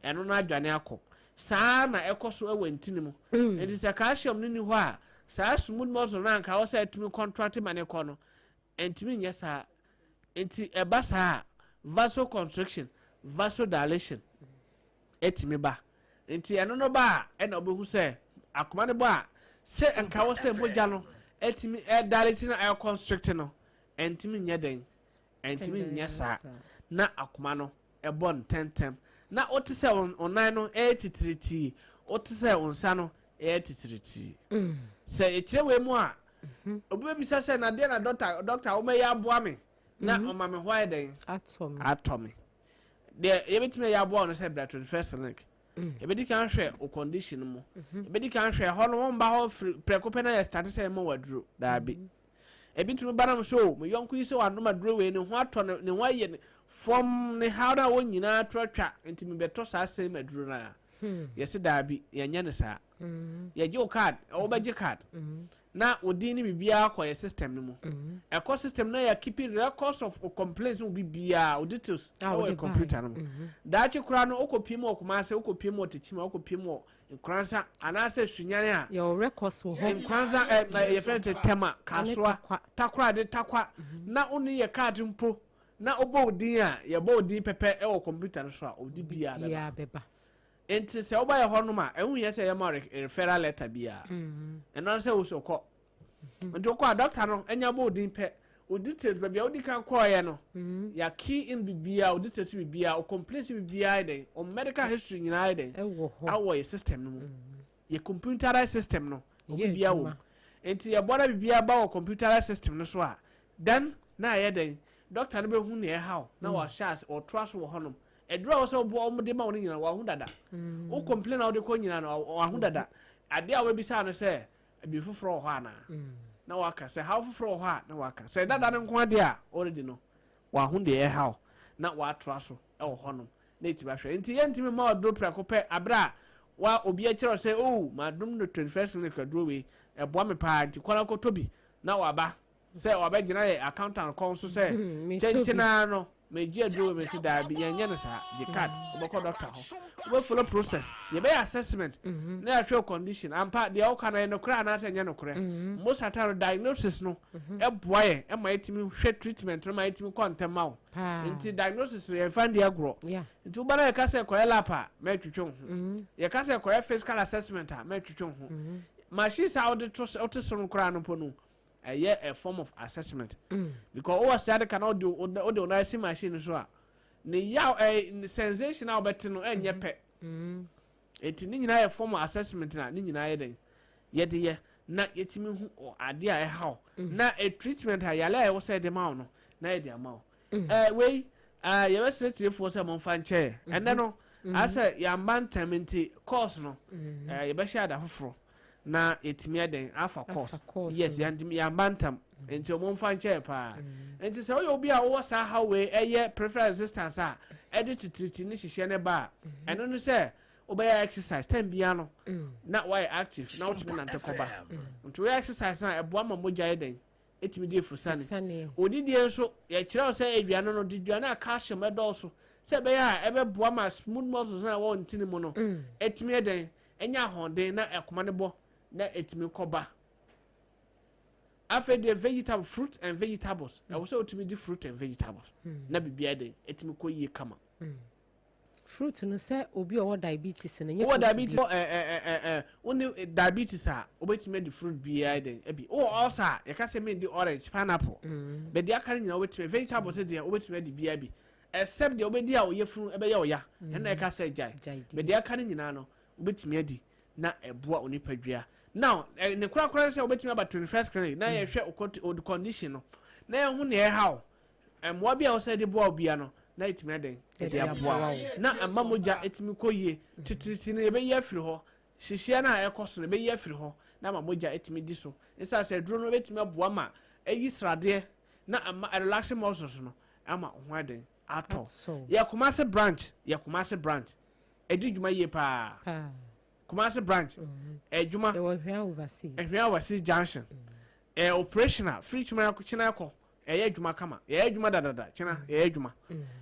ɛno no adwane akɔ. Saa na ɛkɔ so ɛwɔ ntini mu. Nti sɛ calcium no ni hɔ a, saa smooth muscle no anka ɛwɔ sɛ ɛtumi contract ma ne kɔ no, ɛntumi nyɛ saa. Nti ɛba saa a, vasoconstriction, vasodilation ɛtumi ba. Nti ɛno no ba a, ɛna wobɛhu sɛ akoma no bɔ a, sɛ nka wɔ sɛ mogya no ɛtumi ɛdilate na ɛconstrict no, ɛntumi nyɛ dɛn, ɛntumi nyɛ saa na akoma no ɛbɔ ntɛntɛm na wote sɛ wo nan no ɛyɛ titiritii, wote sɛ wo nsa no ɛyɛ titiritii. Sɛ ɛkyerɛ wei mu a, obi bɛbisa sɛ na deɛ na doctor, doctor wobɛyɛ aboa me na ɔma me ho ayɛ dɛn? Atɔ me. Atɔ me deɛ, yɛbɛtumi ayɛ aboa wo no sɛ bra 21st Clinic. Yɛbɛdi kan hwɛ wo condition mu. Yɛbɛdi kan hwɛ hɔ no, wɔmba hɔ firi prɛko pɛ na yɛ start sɛ ɛma waduro. Daabi, ebi tumi ba nam so o, me yɔnko yi sɛ wanom aduro wei ne ho atɔ ne, ne ho ayɛ ne fam, ne haw no a wɔn nyinaa to atwa, nti mebɛtɔ saa same aduro no a, yɛsi daabi, yɛnyɛ ne saa. Yɛgye wo card, wobɛgye card na wo din ne biribiara kɔ yɛ system no mu. Ɛkɔ system no, yɛ keeping records of wo complaints wo biribiara, wo details A ɛwɔ wode yɛ computer no mu. Daakye koraa no, wokɔ pie mu wɔ Kumase, wokɔ pie mu wɔ Tekyima, wokɔ pie mu wɔ Nkoransa anaasɛ Sunyane a, yɛwɔ records wɔ hɔ. Nkoransa ɛ ɛ yɛfrɛ no Tɛma, Kasoa, Takwa. Takoradi, Takwa, na wo ne yɛ card mpo na wobɔ wo din a, yɛbɔ wo din pɛpɛ ɛwɔ computer no so a, odi biara bɛba. Biara bɛba. Nti sɛ woba yɛ hɔnom a, ɛho hia sɛ yɛma wo referral letter biara. Ɛno ara sɛ wo sɛ kɔ. Nti wokɔ a, doctor no anya bɔ wo din pɛ, wo details, baabi a wodi kan kɔɔyɛ no, yɛ key in biribiara, wo details biribiara, wo complaint biribiara yɛ dɛn, wo medical history nyinaa yɛ dɛn? Ɛwɔ hɔ. Awɔ yɛ system no mu, yɛ computerized system no, obi Ɛyɛ biara wɔ mu. adwuma. Nti yɛbɔ na biribiara ba wɔ computerized system no so a, then na ɛyɛ dɛn? Doctor no bɛhu nea ɛha wo na wahyɛ ase ɔtoa so wɔ hɔnom. Aduru a ɛwɔ sɛ wɔboa wɔn de ma wo no nyinaa wahu dada. Wo complain a wode kɔ nyinaa no wahu dada. Adeɛ a wɔbɛbisa no sɛ biribi foforɔ wɔ hɔ anaa? Na waka sɛ haw foforɔ wɔ hɔ a na waka sɛ dada no nko adeɛ a already no wahu deɛ ɛha wo na watoa so wɔ hɔnom na ɛtumi ahwɛ. Nti yɛntumi mma ɔduro prɛko pɛ aberɛ a wa obi akyerɛ wo sɛ oh madom no 21st clinic aduro wei ɛboa me paa nti kɔ na kɔtɔ bi na waba sɛ wabɛgyina yɛ accountant kɔn so sɛ kyenkyen ara no megye aduro wei mesi daabi yɛnyɛ no saa gye card wobɛkɔ doctor hɔ wobɛ follow process yɛbɛyɛ assessment na yɛahwɛ wo condition ampa deɛ woka no ɛyɛ nokorɛ anaasɛ ɛnyɛ nokorɛ. Most of the time no diagnosis no ɛboa yɛn ɛma yɛtumi hwɛ treatment no ma yɛtumi kɔ ntɛm ma wo. Nti diagnosis no yɛmfa ndi agorɔ. Nti woba na yɛka sɛ kɔyɛ lab a mɛtwetwe wo ho. Yɛka sɛ kɔyɛ physical assessment a mɛtwetwe wo ho. Machines a wode to wote so no koraa no mpo no ɛyɛ a form of assessment. Because wowɔ sciatica na wode wode wo nan si machine no so a ne yaw ɛ sensation a wobɛte no ɛnyɛ pɛ. Nti ne nyinaa yɛ form of assessment na ne nyinaa yɛ dɛn yɛde yɛ na yɛtumi hu adeɛ a ɛha wo na a treatment a yale a ɛwɔ sɛ yɛde ma wo no na yɛde ama wo. Wei yɛbɛsrɛ tiefoɔ sɛ momfa nkyɛ ɛnɛ no asɛ yɛamba ntɛm nti course no yɛbɛhyɛ ada foforɔ na yɛtumi ɛdɛn afa course. Yes, yɛamba ntɛm nti momfa nkyɛ paa. Nti sɛ woyɛ obi a wowɔ saa haw wei ɛyɛ peripheral resistance a ɛde titiriti ne hyehyɛ ne ba a, ɛno no sɛ wobɛyɛ exercise time bia no na woayɛ active na wotumi nante kɔba. Nti woyɛ exercise na ɛboa ma mogya yɛ dɛn ɛtumi di efusane. Odidie nso yɛkyerɛ wo sɛ aduane no de aduane a calcium ɛdɔɔso sɛ ɛbɛyɛ a ɛbɛboa ma smooth muscles na ɛwɔ ntini mu no ɛtumi yɛ dɛn ɛnya ahoɔden na ɛkoma no bɔ na ɛtumi kɔba. Afei deɛ vegetable, fruit and vegetables, ɛwɔ sɛ wotumi di fruit and vegetables na biribiara dɛn ɛtumi kɔ yie kama. Fruit no sɛ obi a ɔwɔ diabetes no nyɛ wowɔ diabetes ɛ ɛ ɛ ɛ wone diabetes a wobɛtumi adi fruit biara dɛn ebi. Wowɔ ulcer a yɛka sɛ mendi orange, pineapple, bɛdi aka no nyinaa wobɛtumi. Vegetables deɛ wobɛtumi adi biara bi except deɛ wobɛdi a ɔyɛ funu ɛbɛyɛ ɔya ɛna ɛka sɛ gyae. Bɛdi aka no nyinaa no wobɛtumi adi na ɛboa onipadua. Now ne korakora sɛ wobɛtumi aba 21st Clinic na yɛhwɛ o condition no na yɛho nea ɛha wo, mmoa bi a wɔsɛ de boa obia no na ɛtumi adɛn ɛde aboa wo na ama mogya ɛtumi kɔ yie. Titiriti no yɛbɛyi afiri hɔ, hyehyeɛ no a ɛkɔ so no yɛbɛyi afiri hɔ na ama mogya ɛtumi di so. Ɛsiane sɛ aduro no ɛbɛtumi aboa ma ɛyi sradeɛ na ama relaxing muscles no ama ho adɛn atɔ. Yɛ Kumase branch, yɛ Kumase branch ɛdi dwuma yie paa. Kumase branch ɛdwuma Ɛhwea Overseas Junction ɛyɛ operational firi kyima kyina kɔ ɛyɛ adwuma kama. Yɛyɛ adwuma dadada kyina yɛyɛ adwuma.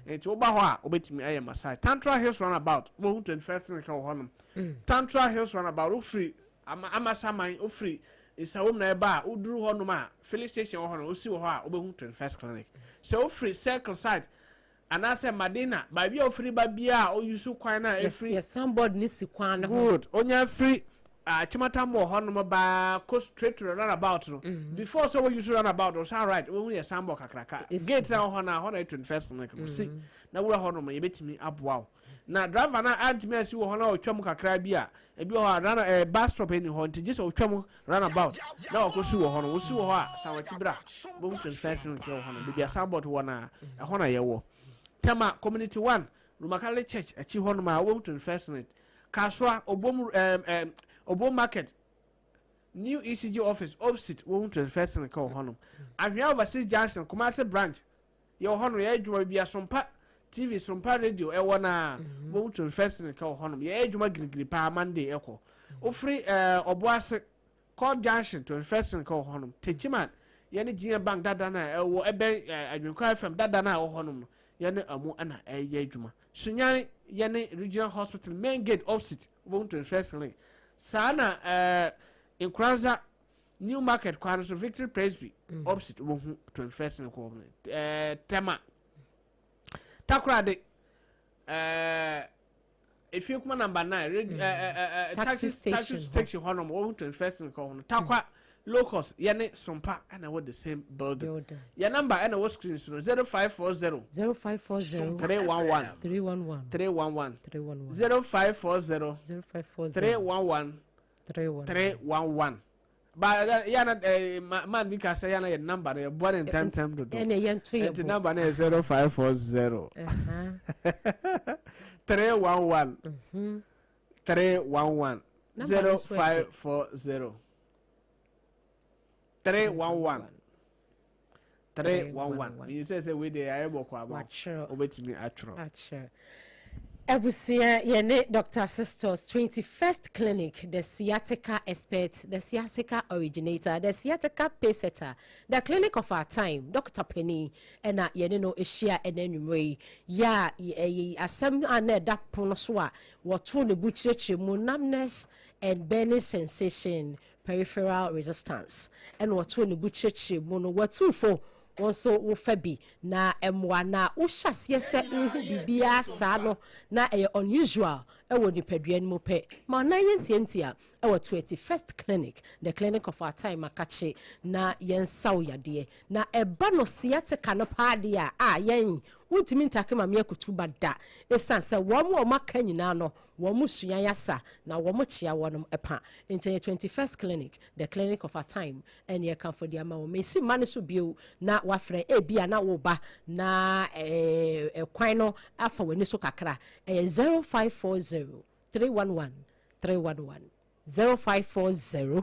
Nti woba hɔ a wobɛtumi ayɛ massage. Tantra Hills roundabout wohu 21st Clinic wɔ hɔnom. Tantra Hills roundabout wofiri ama Amasaman wofiri Nsawam na ɛba a woduru hɔnom a filling station wɔ hɔ no wosi wɔ hɔ a wobɛhu 21st Clinic. Sɛ wofiri Circle side anaasɛ Madina baabi a wofiri ba biara a oyusu kwan no a ɛfiri yɛ signboard ne si kwan no ho. Good, onya firi Achimota Mall hɔnom baa kɔ straight to the roundabout no before sɛ woyusu roundabout no san right wohu yɛ signboard kakraka gate na wɔ hɔ no a hɔ na yɛ 21st Clinic no si na wura hɔnom no yɛbɛtumi aboa wo. Na driver no antumi ansi wɔ hɔ na ɔtwa mu kakra bi a ebi wɔ hɔ a run bus stop ɛni hɔ nti gye sɛ ɔtwa mu roundabout na wakɔsi wɔ hɔ no wosi wɔ hɔ a san wakyi bra wobɛhu 21st Clinic wɔ hɔ no baabi a signboard wɔ no a ɛhɔ na yɛwɔ. Tema Community 1 Roman Catholic Church akyi hɔ nom a wobɛhu 21st Clinic. Kasoa Obom Obom Market New ECG office opposite wohu 21st Clinic wɔ hɔ nom. Ahwea Overseas Junction Kumasi branch yɛwɔ hɔ nom yɛyɛ adwuma bi Sompa TV Sompa Radio ɛwɔ na wohu 21st Clinic wɔ hɔ nom. Yɛyɛ adwuma girigiri paa Monday ɛkɔ wofiri Ɔboase Court Junction 21st Clinic wɔ hɔ nom. Techiman yɛne GM Bank dada no a ɛwɔ ɛbɛn Adwenkwa FM dada no a ɛwɔ hɔ nom no yɛne ɔmo ɛna ɛyɛ adwuma. Sunyani yɛne Regional Hospital main gate opposite wohu 21st Clinic. Saa na Nkoranza New Market kwan no so Victory Presby opposite wohu 21st Clinic wɔ hɔ. Tema Takoradi Efie Kuma number 9 taxi station station hɔ nom wohu 21st Clinic wɔ hɔ no. Takwa Locust yɛne Sompa ɛna ɛwɔ the same building. Yɛ number ɛna ɛwɔ screen so no 0540 0540 311 311 311 311 0540 0540 311 311 311. Ba yana man bi ka sɛ yana yɛ number no yɛbɔ ne ntɛmntɛm dodo. Ɛna yɛnto yɛ Nti bo. number no yɛ 0540 311 311. Number no so yɛ dɛ. 0540 311 311. Menim sɛ wei deɛ yɛayɛ bɔkɔ ama wo. Watwerɛ. Wobɛtumi atwerɛ. Akyerɛ. Abusua, yɛne Dr. Sisters 21st Clinic, the sciatica expert, the sciatica originator, the sciatica paysetter, the clinic of our time, Dr. Penny, ɛna yɛne no ahyia ɛna anwummerɛ yi. Yɛ a ɛyɛ asɛm a na ɛda pono so a wɔto ne bu kyerɛkyerɛ mu, numbness and burning sensation, peripheral resistance, ɛna wɔto ne bu kyerɛkyerɛ mu no, wɔtumfo wɔn nso wofa bi na mmoa na wohyɛ aseɛ sɛ wohu biribiara saa no na ɛyɛ unusual ɛwɔ nipadua no mu pɛ ma ɔnan yɛ ntiantia ɛwɔ 21st Clinic, the clinic of our time, akakye na yɛnsaw yadeɛ na ɛba no sciatica no paa deɛ a yɛn wontumi ntake ma meakutu ba da, ɛsiane sɛ wɔn a wɔn aka nyinaa no wɔn mo sua yasa na wɔn kyea wɔn pa. Nti yɛ 21st Clinic, the clinic of our time, ɛne yɛkamfo de ama wɔn. Esi mma no so bio na wafrɛ ebia na woba na ɛkwan no afa w'ani so kakra. Ɛyɛ 0540 311 311, 0540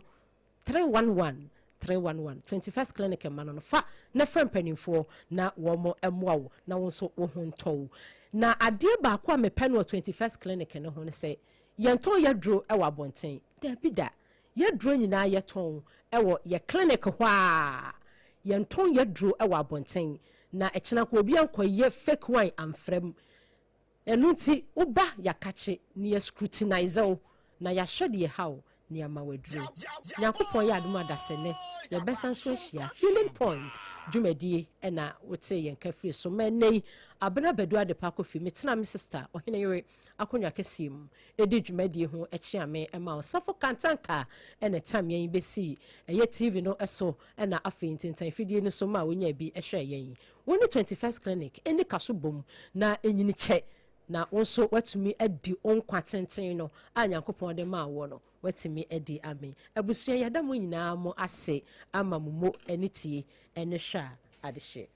311 311. 21st Clinic mma no fa na frɛ mpanimfoɔ na wɔn mmoa wo na wo nso wo ho ntɔ wo. Na adeɛ baako a mepɛ no wɔ 21st Clinic no ho no sɛ yɛntɔn yɛduro wɔ abɔnten daabi da. Yɛduro nyinaa yɛtɔn wɔ yɛ clinic hɔ a yɛntɔn yɛduro wɔ abɔnten na ɛkyena ko obi ankɔyɛ fake wine amfrɛ mu. Ɛno nti woba yɛakakye na yɛ scrutinize wo na yɛahwɛ deɛ ha wo ne ama waduro. Nyankopɔn yɛ adom adasɛnɛ yɛbɛsan so ahyia. Healing Point dwumadie ɛna wote yɛn ka firi so ma ɛnɛ yi. Abena Badu Adepa Kofi metena me sister ɔhene yere akonnwa kɛseɛ mu ɛdi dwumadie ho ɛkyea me ɛma wo. Safo Kantanka ɛna tam yɛn bɛsi ɛyɛ TV no ɛso ɛna afei ntentan fidie no so ma a wonya bi ɛhwɛ yɛn. Wo ne 21st Clinic ɛni ka so bom na ɛnyini kyɛ na wo nso watumi adi wo nkwa tenten no a Nyankopɔn de maa wɔ no watumi adi. Amen. Abusua, yɛda mo nyinaa mo ase ama mo mo ani tie ɛne hwɛ a adehyeɛ.